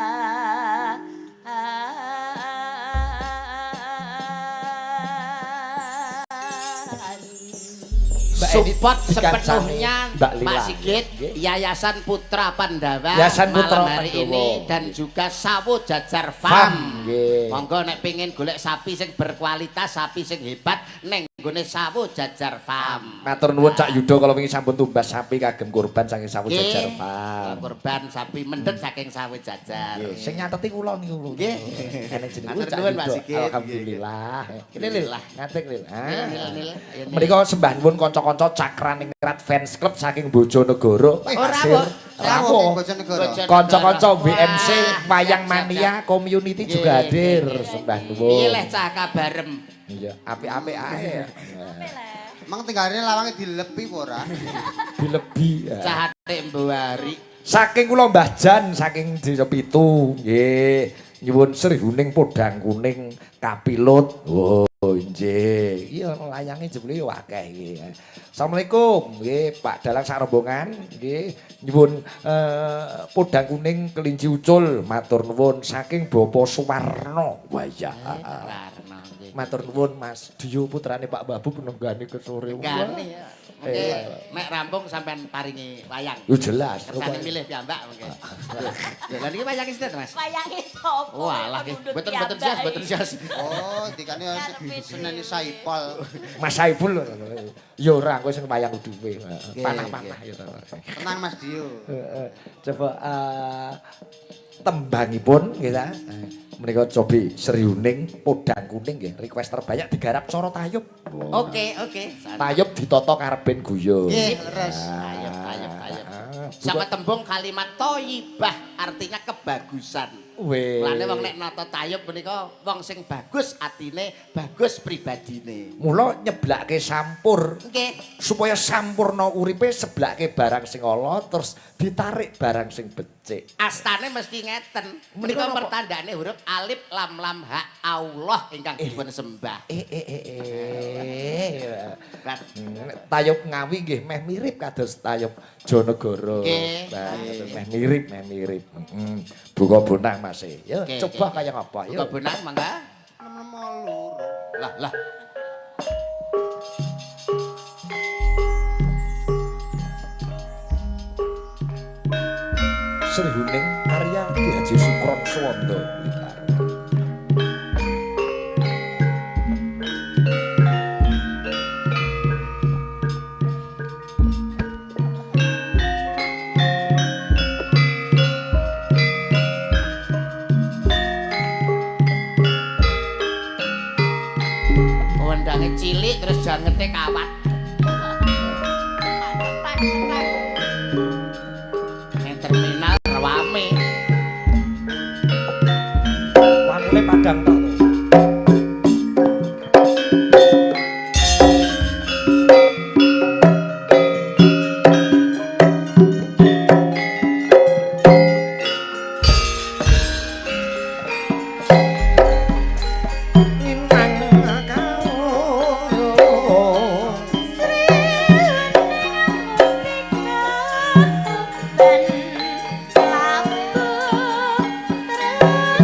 Tuban. Mbak Eni Support dikancani sepenuhnya Mbak Lila. Pak Sigit, Nggih. Yayasan Putra Pandawa Yayasan Putra malam hari Pandawa. ini dan juga Sawo Jajar Farm, Farm. nggih. Monggo nek pengin golek sapi sing berkualitas, sapi sing hebat neng nggone Sawo Jajar Farm. Matur nuwun Cak Yudo kalau wingi sampun tumbas sapi kagem kurban saking Sawo Nggih. Jajar Farm. Kurban sapi mendhet saking Sawo Jajar. Nggih, sing nyateti kula niku lho. Nggih. Eneng jenenge Matur Cak nuwun, Pak Yudo. Sigit. Alhamdulillah. Kene Lil, ngadeg Lil. Ah. Nil, nil, nil. Ayo, Nil. Menika sembah nuwun kanca-kanca Cakraningrat Fans Club saking Bojonegoro. Ora, Pasir. Bos. Rawuh. Bojonegoro. Bojonegoro. Kanca-kanca Wah, WMC Wayang siap, siap, Mania siap. Community Nggih, juga hadir. nggih, nggih. Sembah Piye nuwun. leh cah kabarem? Iya, apik-apik ae. Mang tinggalane lawange dilepi apa ora? Dilebi. Ya. Cah atik mbuari. Saking kula Mbah Jan saking Desa Pitu, nggih. Nyuwun Srihuning Podang Kuning Kapilut. Oh, nggih. Iya layange jebule yo akeh iki. Assalamualaikum, nggih Pak Dalang sak rombongan, nggih. Nyuwun Podang Kuning Kelinci Ucul, matur nuwun saking Bapak Suwarno. Wah iya. Warna nggih. Matur nuwun Mas Dio putrane Pak Babu penenggane ke sore. Gane ya. Mengke nek rampung sampean paringi wayang. Yo jelas. Kersane milih piyambak mengke. Lho, lha niki wayange sinten, Mas? Wayange sapa? Oh alah nggih. Mboten mboten sias, mboten sias. Oh, dikane seneni Saipol. Mas Saiful ya ora kowe sing wayang duwe. Panah-panah ya. Tenang Mas Dio. Heeh. Coba tembangipun nggih ta. Menika cobi Srihuning Podang Kuning nggih, request terbanyak digarap cara tayub. Oke, oke. Tayub ditata karben guyon. Nggih, leres. Tayub, tayub, tayub. Ah, Sama tembung kalimat thayyibah artinya kebagusan. Weh. Mulane wong nek nata tayub menika wong sing bagus atine, bagus pribadine. Mula nyeblake sampur Nggih. supaya sampurna uripe seblake barang sing ala terus ditarik barang sing becik. Astane mesti ngeten. Menika Menika napa? pertandane huruf alif lam lam ha Allah ingkang dipun sembah. Eh eh eh eh. Bat. Tayub Ngawi nggih meh mirip kados tayub Jonegoro. Nggih. Nah, meh mirip, meh mirip. Heeh. Buka bonang Mas. Yo Oke, coba oke. kaya ngapa yo. Buka bonang mangga. 6 loro. Lah lah. Srihuning karya Ki Haji Sukron Suwondo Blitar. Wendange cilik terus jangete kawat. Cetak-cetak. Ning terminal rame. Lampune padang tok to. Minang kaung. Srihuning mustika Tuban labuh tresna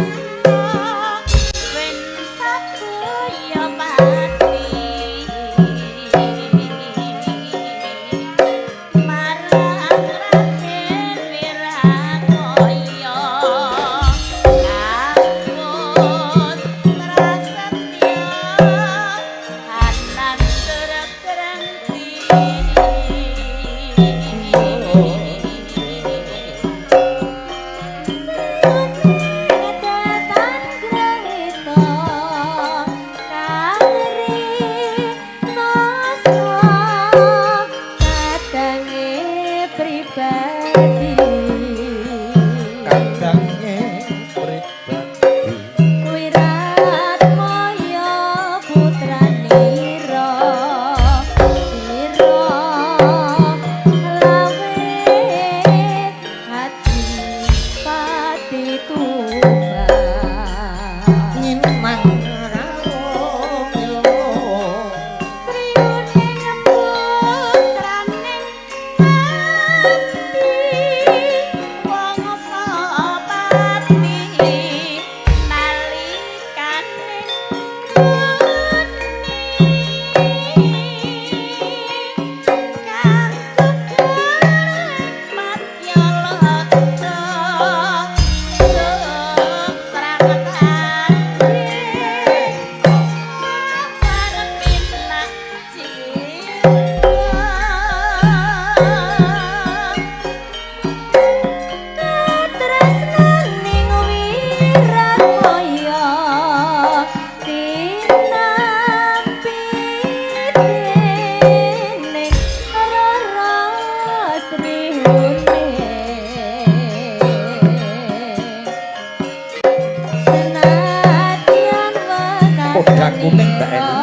Podang Kuning Mbak Eni.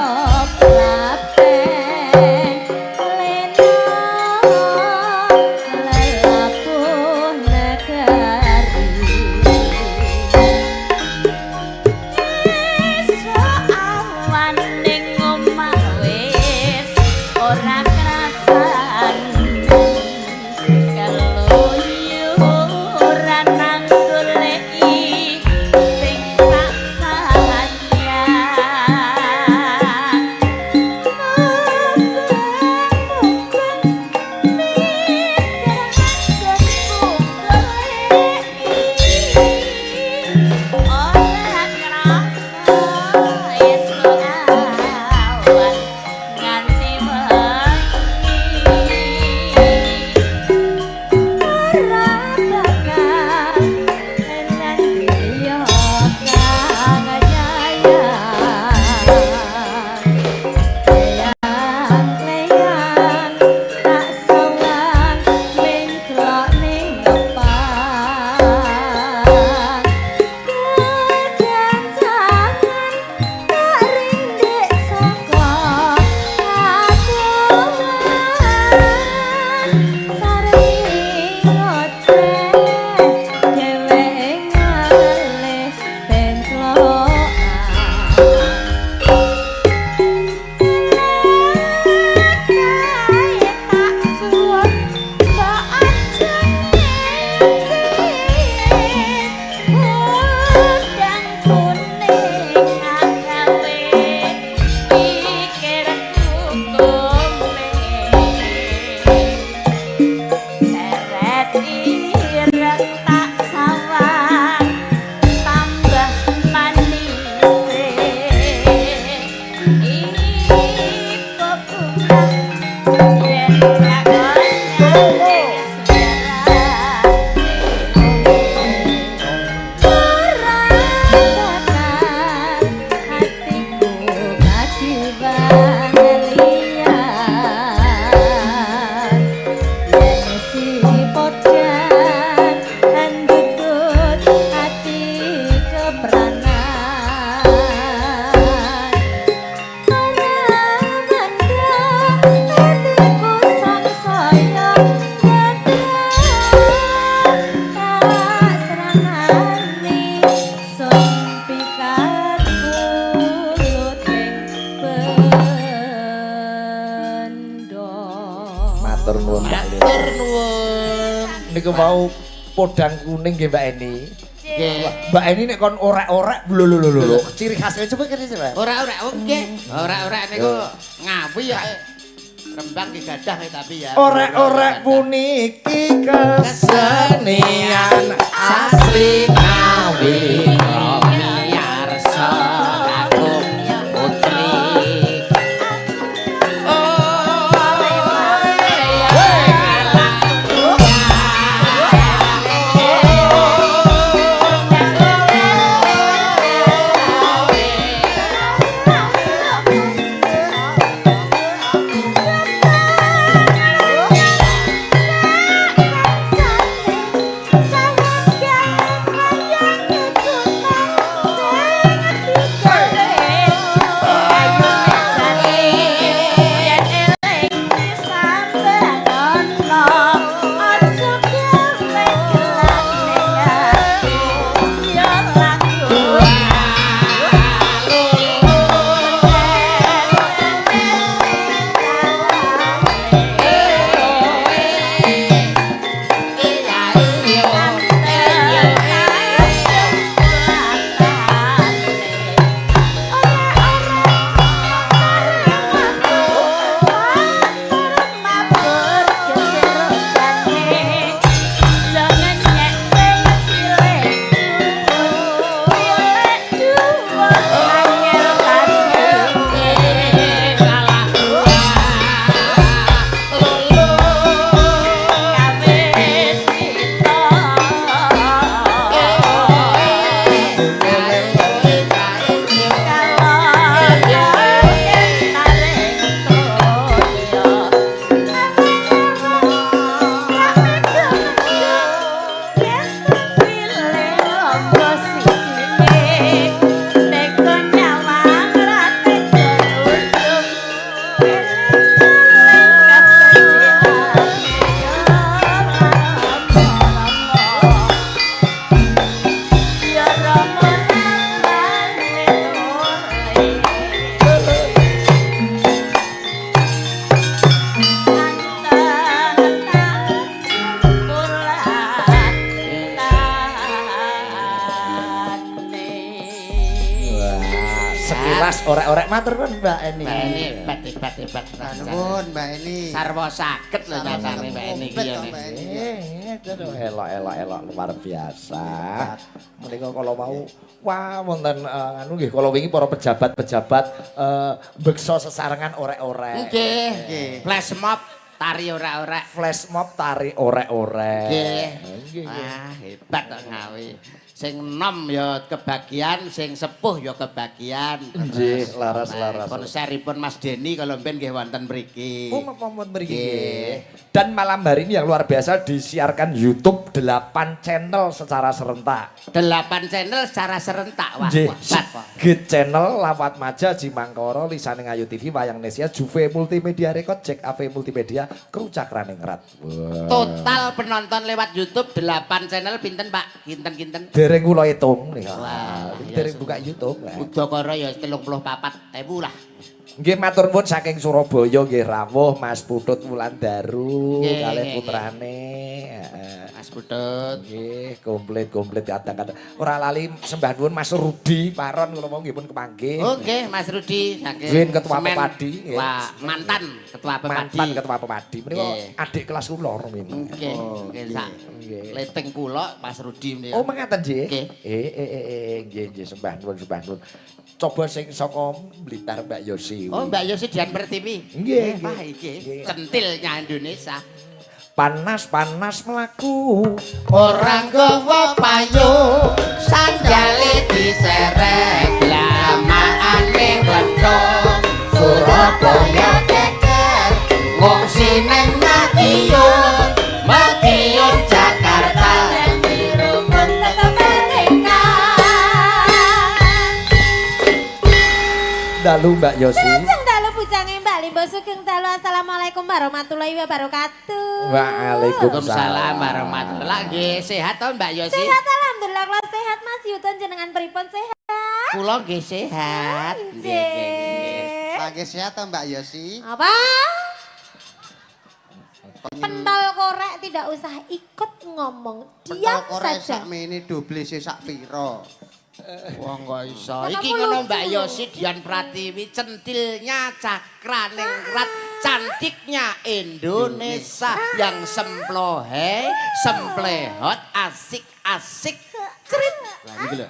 Niku mau Podang Kuning nggih Mbak Eni. Nggih. Mbak Eni nek kon orek-orek lho lho lho lho. Ciri khasnya coba kene coba. Ora-ora nggih. Ora-ora niku Ngawi ya. Rembang nggih gadah tapi ya. Orek-orek puniki kesenian asli Ngawi. Miyarsa kakung putri. Sayang, sayang, sayang, Wah, sekilas orek-orek, matur nuwun, Mbak Eni. Mbak Eni hebat, hebat, hebat. Nuwun, Mbak Eni. Sarwa saged lho Sarwa nyatane saged Mbak Eni iki komplit ya. kok, Mbak Eni. Elok, elok, elok, luar biasa. Menika kalau mau, wah, wonten anu nggih, kala wingi para pejabat-pejabat beksa sesarengan orek-orek. Nggih. Nggih. Flash mob tari orek-orek. Flash mob tari orek-orek. Nggih. Nggih, nggih. Wah, hebat kok Ngawi. Sing enom ya kebagian, sing sepuh ya kebagian. Nggih, laras, laras. Konseripun Mas Denny kalau mben nggih wonten mriki. Oh, wonten mriki. Nggih. Dan malam hari ini yang luar biasa disiarkan YouTube 8 channel secara serentak. 8 channel secara serentak. Wah, Nggih. hebat, Pak. Git Channel, Lawat Maja, Jimangkoro, Lisane Ngayu TV, Wayang Nesia, Juve Multimedia Record, Jack AV Multimedia, Kru Cakraningrat. Wah. Total penonton lewat YouTube 8 channel pinten, Pak? Kinten-kinten? Dereng kula hitung nih. Wah, iya, Dereng buka YouTube. Udakara ya 34.000 lah. Nggih, matur nuwun saking Surabaya nggih rawuh Mas Putut Wulandaru kalih putrane. Heeh. Mas Putut. Nggih, komplit komplit kadang-kadang. Ora lali sembah nuwun Mas Rudi Paron kula mau nggih pun kepanggih. Oke, Mas Rudi saking Win Ketua Semen. Pepadi, nggih. Wah, mantan Ketua Pepadi. Mantan Ketua Pepadi. Menika adik kelas kula rumiyin. Nggih, nggih sak Nggih. leting kula Mas Rudi menika. Oh, mengaten nggih. Nggih. Eh, nggih, nggih, sembah nuwun, sembah nuwun. Coba sing saka Blitar, Mbak Yosi. Oh, Mbak Yosi Dian Pertiwi. Nggih, Wah, nggih. iki Nggih. centilnya Indonesia. Panas-panas mlaku Ora nggawa payung, sandale diserek, lamakane nglenthong. Surabaya geger, ngungsi neng Madiun, Madiun Jakarta. Rukun tetep merdeka. Dalu, Mbak Yosi. Sugeng dalu, bujange Mbak Limbo, sugeng dalu. Assalamualaikum warahmatullahi wabarakatuh. Waalaikumsalam. Waalaikumsalam warahmatullahi. Nggih, sehat to, Mbak Yosi? Sehat, alhamdulillah kula sehat. Mas Yudon, jenengan pripun, sehat? Kula nggih sehat. Nggih, nggih, nggih. Lagi sehat to, Mbak Yosi? Apa? Pentol korek tidak usah ikut ngomong. Diam Pentol korek saja. sakmene doble sak pira? Wong kok iso. Lah, Iki kamu ngono lucu Mbak lho. Yosi Dian Pratiwi, centilnya Cakraningrat, cantiknya Indonesia yang semplohe, semplehot, asik-asik. Cerit. Lah iki lho.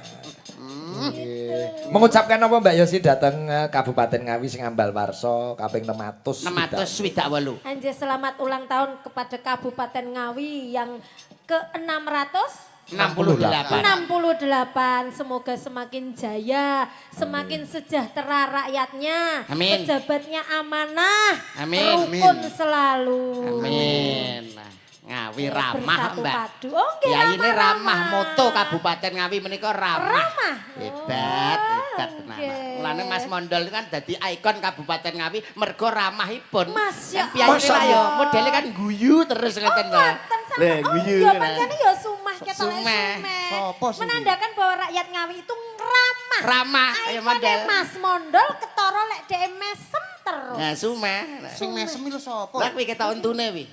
Mengucapkan apa, Mbak Yosi, dateng Kabupaten Ngawi sing ambal warsa kaping 600? 668. Anjir, selamat ulang tahun kepada Kabupaten Ngawi yang ke-600 68. 68. Semoga semakin jaya, semakin sejahtera rakyatnya. Amin. Pejabatnya amanah. Amin. Rukun Amin. selalu. Amin. Nah, Ngawi ramah, Bersatu Mbak. padu. Oh, nggih, Ya ini ramah, ramah. moto Kabupaten Ngawi menika ramah. Ramah. Hebat, Oh, hebat tenan. nggih. Mulane Mas Mondol itu kan dadi ikon Kabupaten Ngawi mergo ramahipun. Masya Kan piyayine Allah. lah ya modele kan guyu terus ngoten Oh, lho. ngoten sampe. Lah, Oh, guyu. ya pancene ya sumah ketok Sumeh. sumeh. Sopo sing Menandakan bahwa rakyat Ngawi itu ramah. Ramah kaya Ikone model. Mas Mondol ketara lek dhek mesem terus. Nah, sumeh. Sing mesem iki lho sapa? Lah kuwi ketok untune kuwi.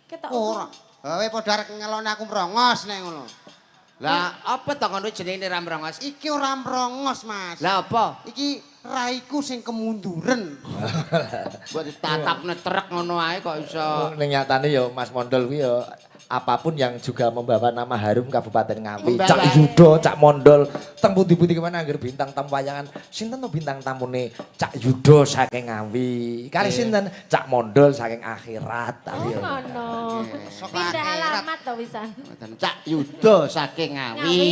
Ketok. Ora. Kowe padha arep ngelone aku mrongos nek ngono. Lah apa to ngono jenenge ra mrongos? Iki ora mrongos, Mas. Lah apa? Iki raiku sing kemunduren. Mbok ditatapne trek ngono ae kok iso. Ning nyatane ya Mas Mondol kuwi ya apapun yang juga membawa nama harum Kabupaten Ngawi. Membawa. Cak Yudo, Cak Mondol, teng pundi-pundi kemana angger bintang tamu wayangan. Sinten to bintang tamune? Cak Yudo saking Ngawi. Kali sinten? Cak Mondol saking akhirat. Oh, ngono. Sok Pindah akhirat. alamat to wisan. Ngoten, Cak Yudo saking Ngawi. Ngawi.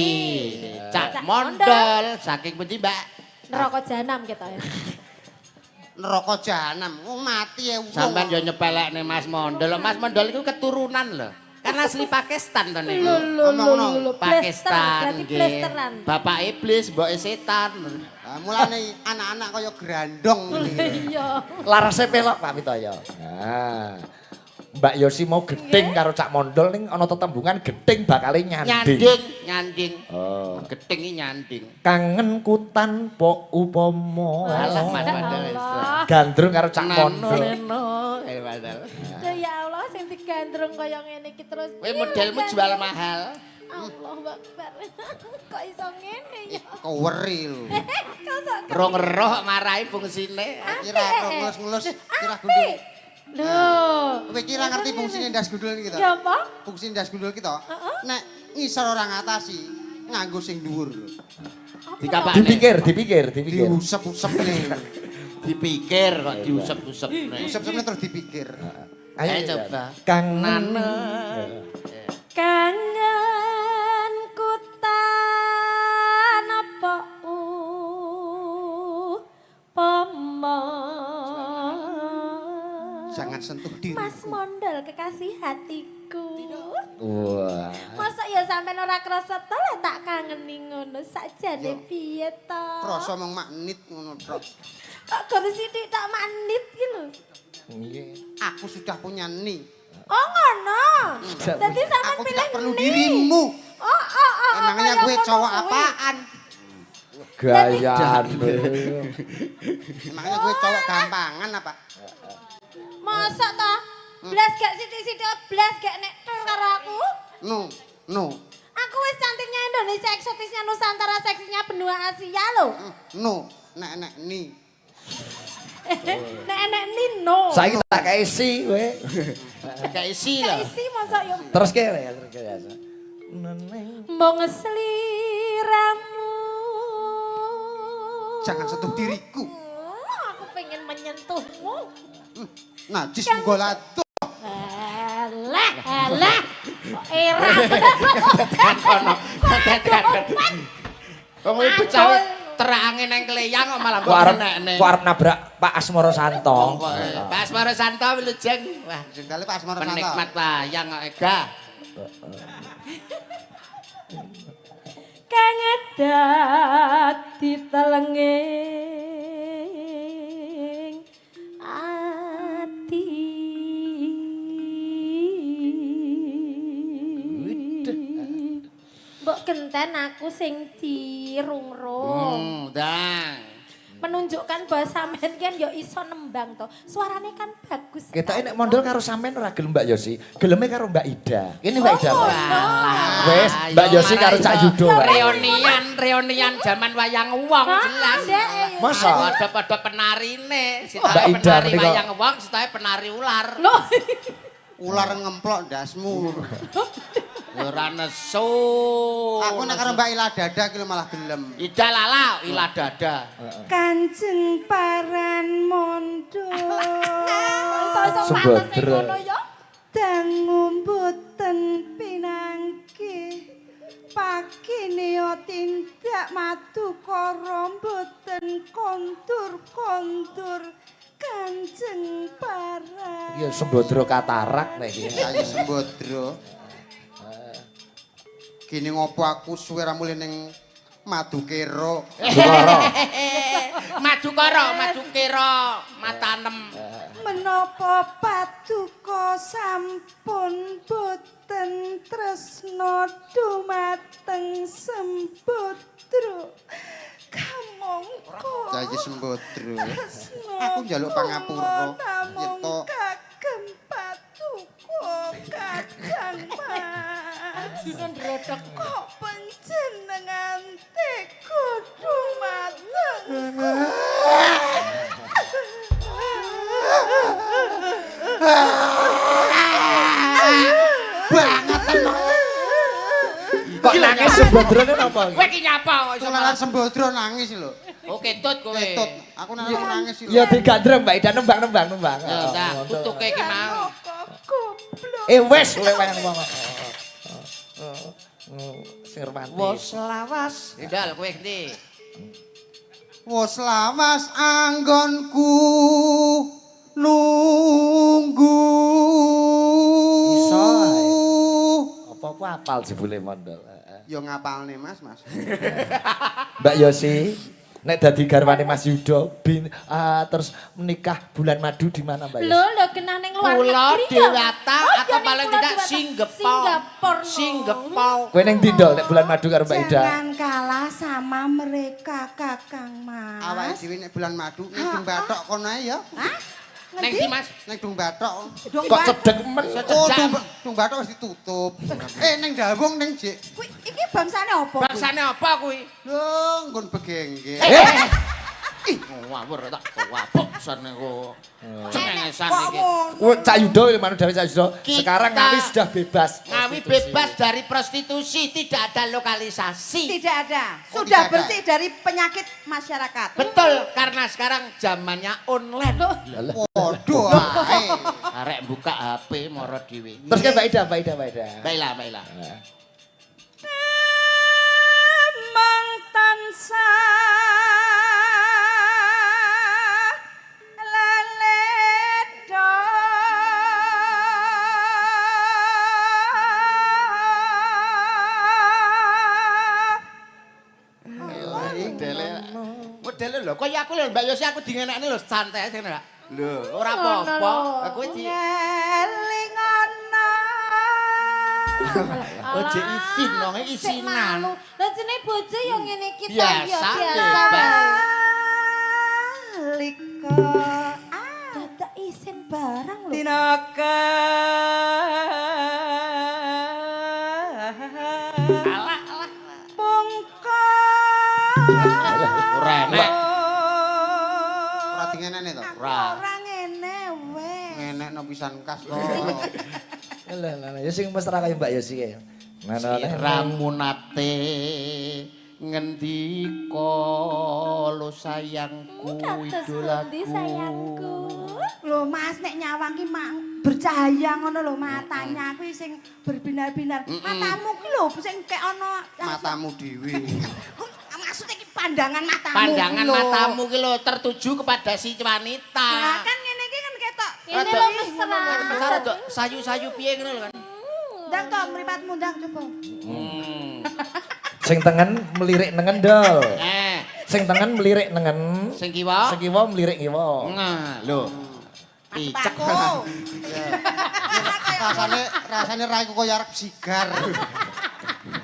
Cak Cak Mondol saking pundi, Mbak? Neraka jahanam ketok ya. Neraka jahanam. Wong mati ya wong. Sampeyan yo nyepelekne Mas Mondol. Mas Mondol iku keturunan lho. Kan asli Pakistan to niku. Lho lho lho lho. Plester, Pakistan berarti nggih. plesteran. Bapak iblis, mboke setan. Lah mulane anak-anak kaya grandong ngene. Iya. Larase pelok, Pak Pitoyo. Nah. Mbak Yosi mau geting karo Cak Mondol ning ana tetembungan geting bakale nyanding. Nyanding, nyanding. Oh. Geting iki nyanding. Kangenku tanpa upama. Alah, Mas Ya Mondol. Allah. Gandrung karo Cak Nano Mondol. neno. Eh, Mondol. Duh, ya Allah sing digandrung kaya ngene iki terus. Kowe modelmu jual mahal. Allahu Akbar. Kok iso ngene ya? Keweri lho. Kok sok Rong roh marai fungsine. Kira ngelus-ngelus, kira gundul. Lho. Kowe kira ngerti fungsine ndas gundul iki to? Ya apa? Fungsine ndas gundul ki to? Nek ngisor ora ngatasi, nganggo sing dhuwur lho. Dikapakne. Dipikir, dipikir, dipikir. Diusep-usepne. Dipikir kok diusep-usepne. Usep-usepne terus dipikir. Ayo coba. Kang Nana. Kangen tanapa upama. Jangan sentuh diriku. Mas Mondol kekasih hatiku. Wah. Masa ya sampean ora krasa to lek tak kangeni ngono sakjane Yo. piye to? Krasa mung maknit ngono tok. Kok gor sithik tak manit ki lho. Nggih. Aku sudah punya ni. Oh ngono. Dadi sampean Aku pilih tidak perlu ni. dirimu. Oh. Emangnya kaya gue ngono cowok kuwi. apaan? Gayane. Emangnya gue cowok gampangan apa? Masa ta? Blas gak sithik-sithik blas gak nek karo aku? No, no, Aku wis cantiknya Indonesia, eksotisnya Nusantara, seksinya benua Asia loh. No, nek nek ni. Nek enek Nino. Saiki tak isi kowe. Kayak isi lho. Isi masa yo. Terus ke ya, terus ke ya. Neneng. Mong sliramu. Jangan sentuh diriku. Oh, aku pengen menyentuhmu. Najis muggolatuh. Alah, alah. Kok era. Kono. Wong iki bocah terange nang kleyang kok malah Kok mbok arep enekne. kok arep nabrak Pak Asmoro Santo. Pak Asmoro Santo wilujeng. Wah, Sing dale Pak Asmoro Santo. penikmat wayang kok ega. Kang dadi telenging ati. Mbok genten aku sing dirungrung. Dang. Menunjukkan bahwa sampean kan ya iso nembang to. Suarane kan bagus. Ketoke nek mondol karo sampean ora gelem Mbak Yosi, geleme karo Mbak Ida. Ini Mbak Ida. Oh, Wes, Mbak Yosi karo Cak Yudo. Reunian, reunian jaman wayang wong jelas. Masa? Padha-padha penarine, Mbak sitoke Ida penari menika. wayang wong, sitoke penari ular. Loh. Ular ngemplok ndasmu. Ora nesu. Aku nek karo Mbak Ila Dada ki lho malah gelem. Ida lala, ila dada. Kanjeng Paran Mondo. Iso-iso pantes sing Sembodro. ngono ya. Dangu mboten pinanggi. Pakineo tindak madukara mboten kondur-kondur Kanjeng Paran. Ya sembodro katarak nek iki. Ayo sembodro. Gini ngopo aku suwe ra mulih ning Madukero. Sukara. Madukara, Madukira, matanem. Menapa paduka sampun boten tresna dumateng Sembodro kamangka Ayo sembodro. tresna Aku njaluk pangapura. kula namung Yen to. kagem paduka Kakang Mas kok panjenengan tega dumateng Kok nangis sembodrone napa iki? Kowe iki nyapa kok iso Tularan malah- sembodro nangis lho. Oh, ketut kowe. Ketut. Aku nang nangis lho. Ya digandreng Mbak Ida nembang-nembang nembang. Ya, dah, tutuke iki mau. Kok goblok. Eh wes lewat ngomong. Sing romantis. Wos lawas. Dal kowe endi? Wos lawas anggonku nunggu. Iso ae. Apa-apa apal jebule mondol. Heeh. Ya ngapalne Mas, Mas. Mbak Yosi, nek dadi garwane Mas Yudo bin, terus menikah bulan madu di mana Mbak Yosi? Lho, lho genah ning luar Pulau negeri ya. Dewata Oh, iya, atau ning paling Pulau tidak Dewata. Singgepau. Singapura. no. Singgepau. Kowe ning ndi Ndol nek bulan madu karo Mbak Ida? Jangan kalah sama mereka Kakang Mas. Awake dhewe nek bulan madu ngidung bathok kono ae ya. Hah? Neng ndi, Mas? Neng Dung Bathok. Dong Kok cedek men. Oh, Dung Bathok wis ditutup. Eh, neng Dawung neng Jik. Kuwi iki bangsane apa kuwi? Bangsane apa kuwi? Lho, nggon begengge. Eh. Ih, ngawur tak wabuk sane kok. Cengengesan Kok iki. ngono? Wah, Cak Yudo, manut dawuh Cak Yudo. Kita- Sekarang Ngawi sudah bebas. Ngawi bebas dari prostitusi, tidak ada lokalisasi. Tidak ada. Oh, Sudah tidak ada. bersih dari penyakit masyarakat. Betul, karena sekarang zamannya online. Waduh ae. Arek buka HP moro dhewe. Terus kan Mbak Ida, Mbak Ida, Mbak Ida. Baiklah, baiklah. Emang tansah leledo. Modele modele lho, kaya aku lho Mbak Yosi aku dingenekne lho santai aja lho. Lho, ora Ngono apa-apa. lho. Aku di Ngelingono. Ojo isin dong, Sik isinan. malu. Lah jenenge bojo ya ngene iki ta ya Biasa, biasa bebas. wae. Alika. Dadak isin barang lho. Tinaka. Alah, alah. Pungko. Ora enek. Ora dingenene to. Ora. Ora ngene weh. Ngenekno pisan kas to. Lah lah lah, ya sing mesra kaya Mbak Yosi kae. Mana Siramunate ngendika lo sayangku Kados pundi idolaku. sayangku? Lho Mas nek nyawang ki mak bercahaya ngono lho matanya kuwi sing berbinar-binar. Matamu ki lho sing kek ana Matamu dhewe. Maksudnya ki pandangan matamu. Pandangan ki lho. matamu ki lho tertuju kepada si wanita. Nah, kan ngene iki kan ketok. Ini lho mesra. Mesra rada sayu-sayu piye ngono lho kan. Ndang to mripatmu ndang coba. Hmm. Sing tengen melirik nengen dol. Eh, Sing tengen melirik nengen. sing kiwa. Sing kiwa melirik kiwa. Nah, lho. Picek. Aku. Rasane rasane raiku kaya arep sigar.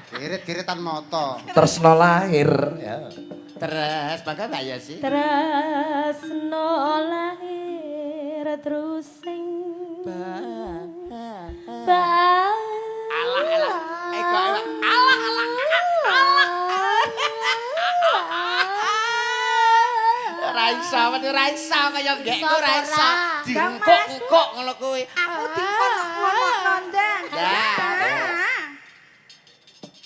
Girit-giritan moto. Tresno lahir ya. Terus bangga Mbak Yosi. Tresno lahir terus sing ba Alah alah. Eh kok alah alah alah. Ora iso, ora iso kaya nggekku ora iso. Diengkuk-engkuk ngono kuwi. Aku dikon ngono ndang. Ya.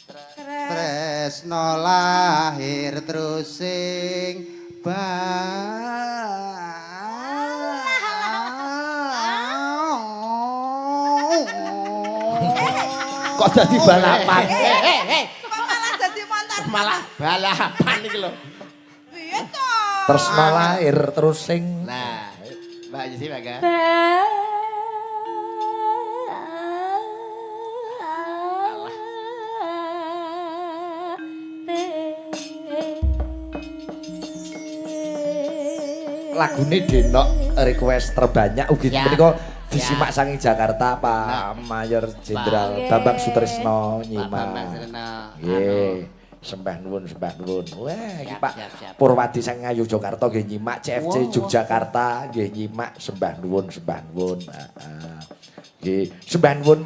Terus. Tresno lahir terus sing ba. Kok dadi balapan? Eh eh eh. Kok malah dadi motor? Malah balapan iki lho. Piye to? Tresno lahir terus sing Nah, Mbak Yosi bangga. Lagune Denok request terbanyak ugi Ya. menika disimak saking Jakarta Pak Nah. Mayor Jenderal Pak. Bambang Sutrisno Pak nyimak. Bambang Sutrisno. Nggih. Sembah nuwun, sembah nuwun. Wah, iki Siap, Pak siap, siap. Purwadi saking Ngayogyakarta nggih nyimak, CFC Wow. Yogyakarta nggih nyimak, sembah nuwun, sembah nuwun. Heeh. Nggih, sembah nuwun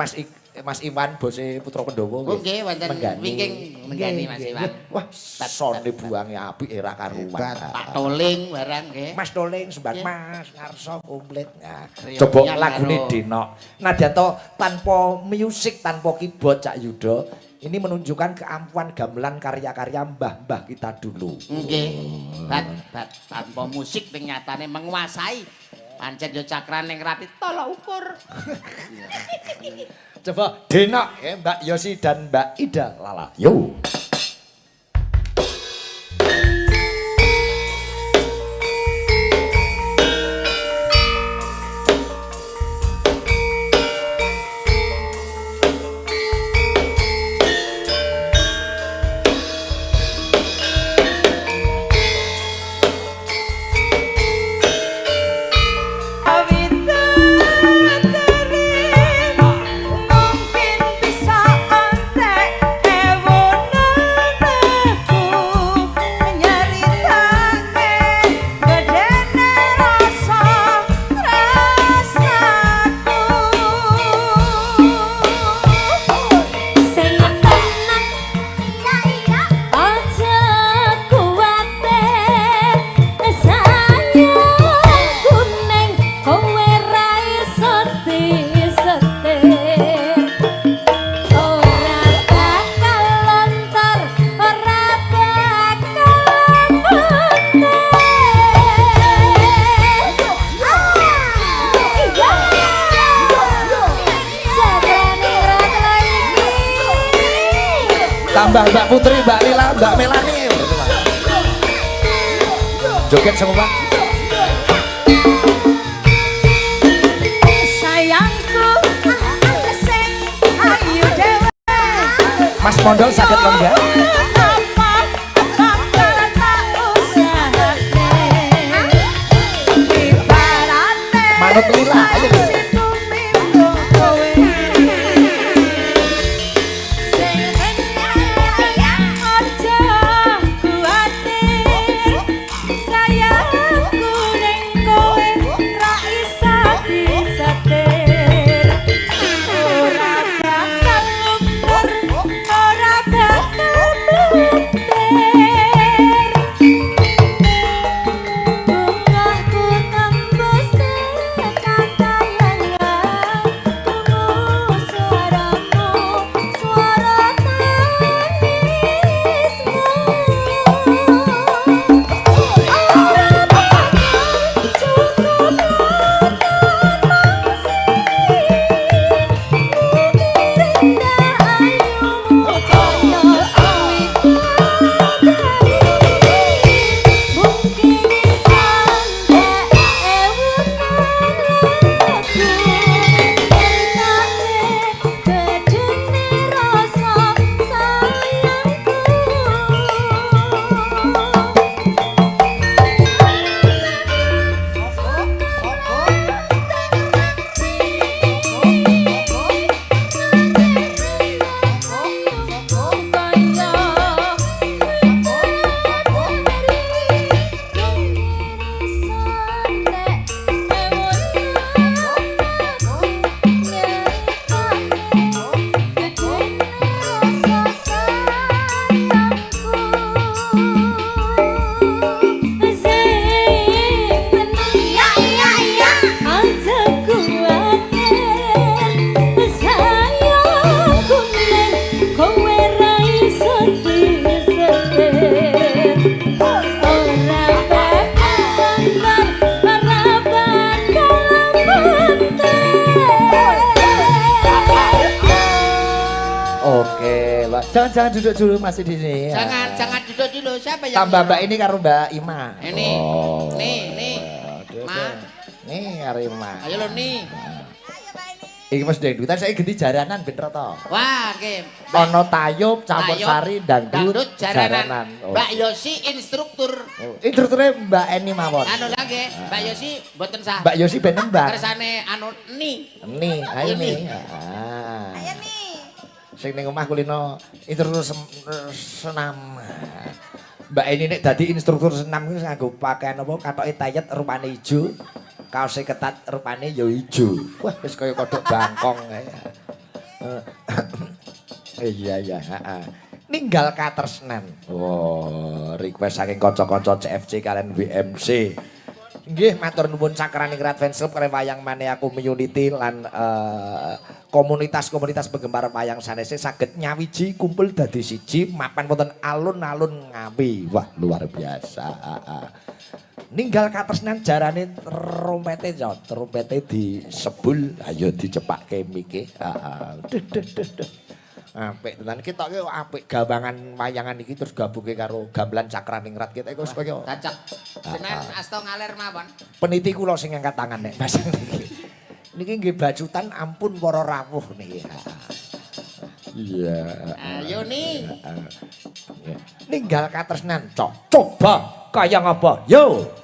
Mas Iwan bose Putra Pendowo Oh, nggih, wonten Menggani. wingking menggani, Nggih, Mas nggih. Iwan. Wah, sone buange apik era karuan. Hebat. Pak Toling barang nggih. Mas Toling sembah Nggih. Mas Ngarso komplit. Nah, Reunian coba lagune karo- Denok. Nadyan to tanpa musik, tanpa keyboard Cak Yudo, ini menunjukkan keampuhan gamelan karya-karya mbah-mbah kita dulu. Nggih. Bat bat tanpa musik ning nyatane menguasai. Pancen yo cakrane ning rapi tolok ukur. Coba Denok ya Mbak Yosi dan Mbak Ida Lala. Yo. Mungkin bisa entek ewonan. Tambah Mbak Putri, Mbak Lila, Mbak Melani. Joget semua. Sayangku sing ayu dhewe. Mas Mondol saged lenggah. Apa bakal tak usahake. Ibarate Manut Lila, ayo. situ kowe. Sing aja kuwatir, sayangku ning kowe ra isa disetir. Ora bakal luntur, ora bakal mluntir. Bungahku tembus tekan kayangan, krungu suaramu, suara tangismu. Ora bakal cukup mangsi, rendah ayumu kaya widodari. Mungkin sampe ewunan lagu nyeritakne gedene rasa sayangku. Iya iya iya, aja kuwatir, sayangku ning kowe ra iso disetir. Ora bakal lambar, ora bakal muntir. Oke, Mbak. Jangan jangan duduk dulu, masih di sini. Jangan jangan duduk dulu. Siapa yang Tambah Mbak ini karo Mbak Ima. Ini. Oh. Nih, nih. Aduh, Ma. aduh. Nih karo Ima. Ayo lo nih. Iki wis dangdutan, saiki ganti jaranan ben rata. Wah, oke. Ana tayub, campur Tayub, sari, dangdut, jaranan. Oh. Mbak Yosi instruktur. Oh. Instrukturnya Mbak Eni mawon. Anu lagi, Mbak Yosi mboten sah. Mbak Yosi ben nembang. Kersane anu ni. Nih, ayo Ini. nih. Ah. Ayo nih. Sing ning omah kulino instruktur senam. Mbak Eni nek dadi instruktur senam kuwi nganggo pakaian apa, katoke tayet rupane ijo, kaose ketat rupane ya ijo. Wah, wis kaya kodhok bangkong kae. Iya iya, heeh. Ninggal katresnan. Oh, request saking kanca-kanca CFC kalian WMC. Nggih, matur nuwun Cakraningrat Fans Club kalian Wayang Mania Community lan komunitas-komunitas penggemar wayang sanese saged nyawiji kumpul dadi siji mapan wonten alun-alun Ngawi. Wah, luar biasa. Ninggal katresnan jarane trompete ya, trompete disebul, ayo dicepake mike. Heeh. Duh duh duh duh. Apik tenan, ketoke apik gawangan wayangan iki terus gabungke karo gamelan Cakraningrat kita iku wis kaya Cocok. Jenengan asta ngaler mawon. Peniti kula sing ngangkat tangan nek Mas niki. Niki nggih bacutan ampun para rawuh niki. Iya. Ayo nih. Iya. Ninggal katresnan, cok. Coba kaya ngapa? Yo.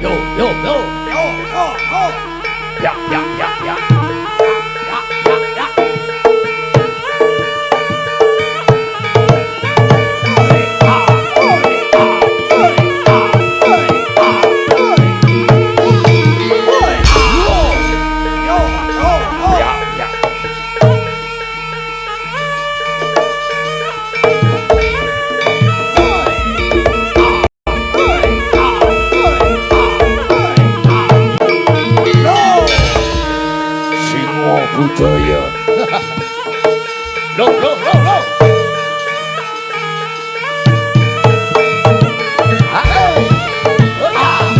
Yo yo yo. Yo yo yo. Ya ya ya ya. Ya ya ya. Yo yo yo. Ya ya. Singo budaya. Lo lo lo lo. Ah, eh. Ah.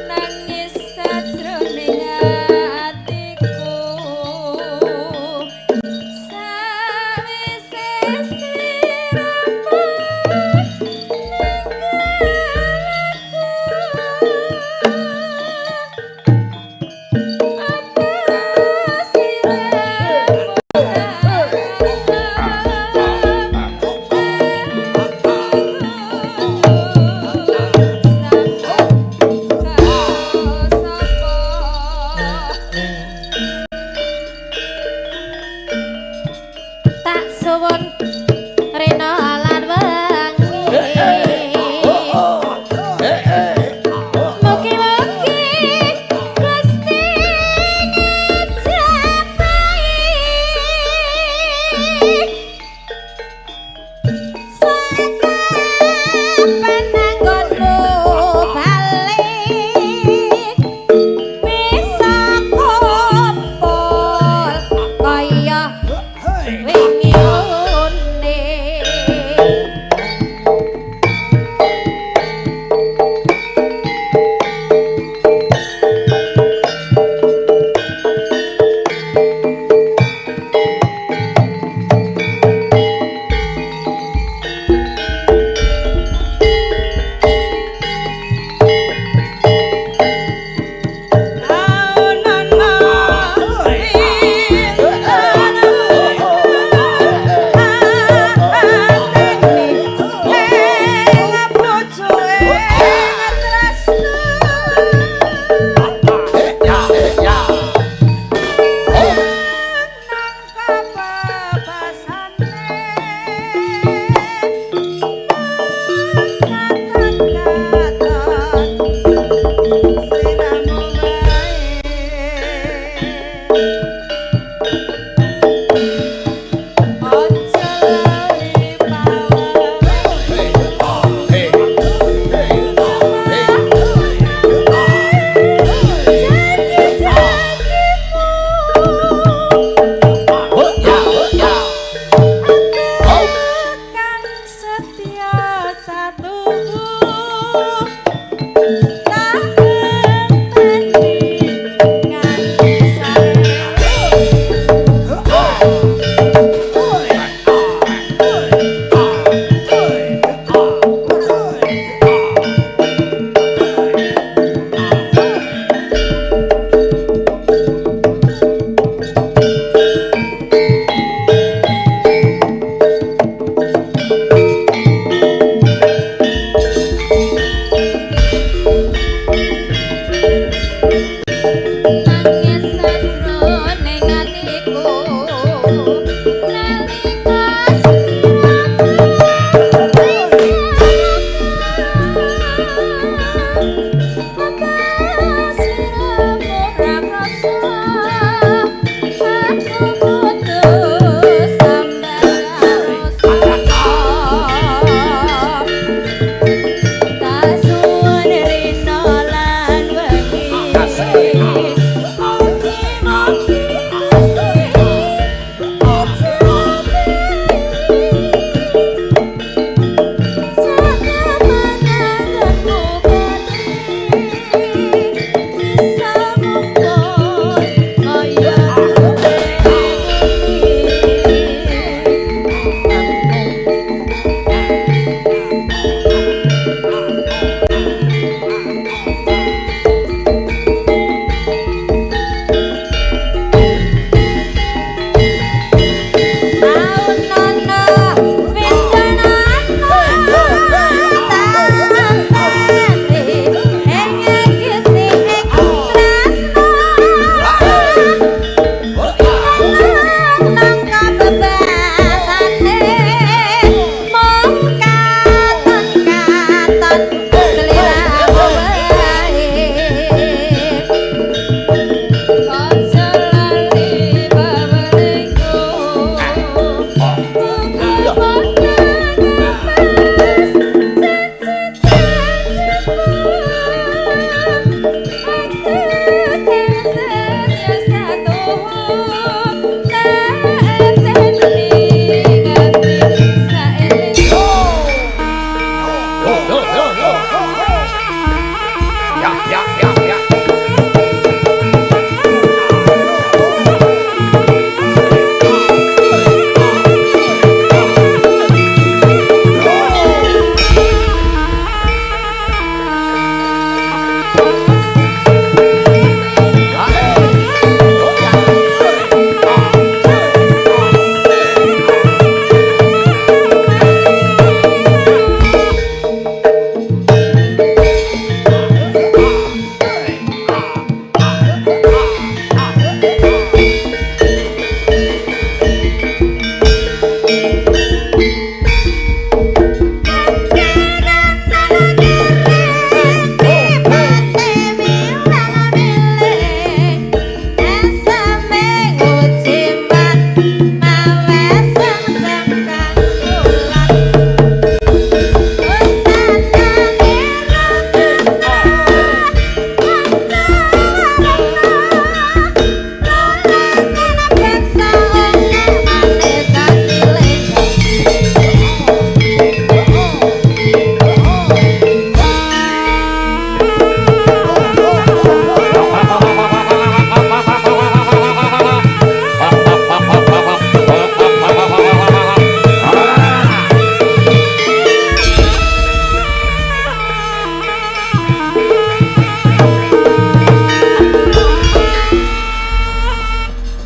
Nangis sajroning atiku sawise sliramu ninggal aku, apa sliramu sampe.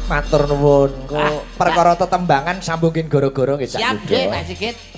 Matur nuwun. Kok perkara tetembangan sambungin goro-goro nggih Cak Siap Yuda. nggih Pak Sigit.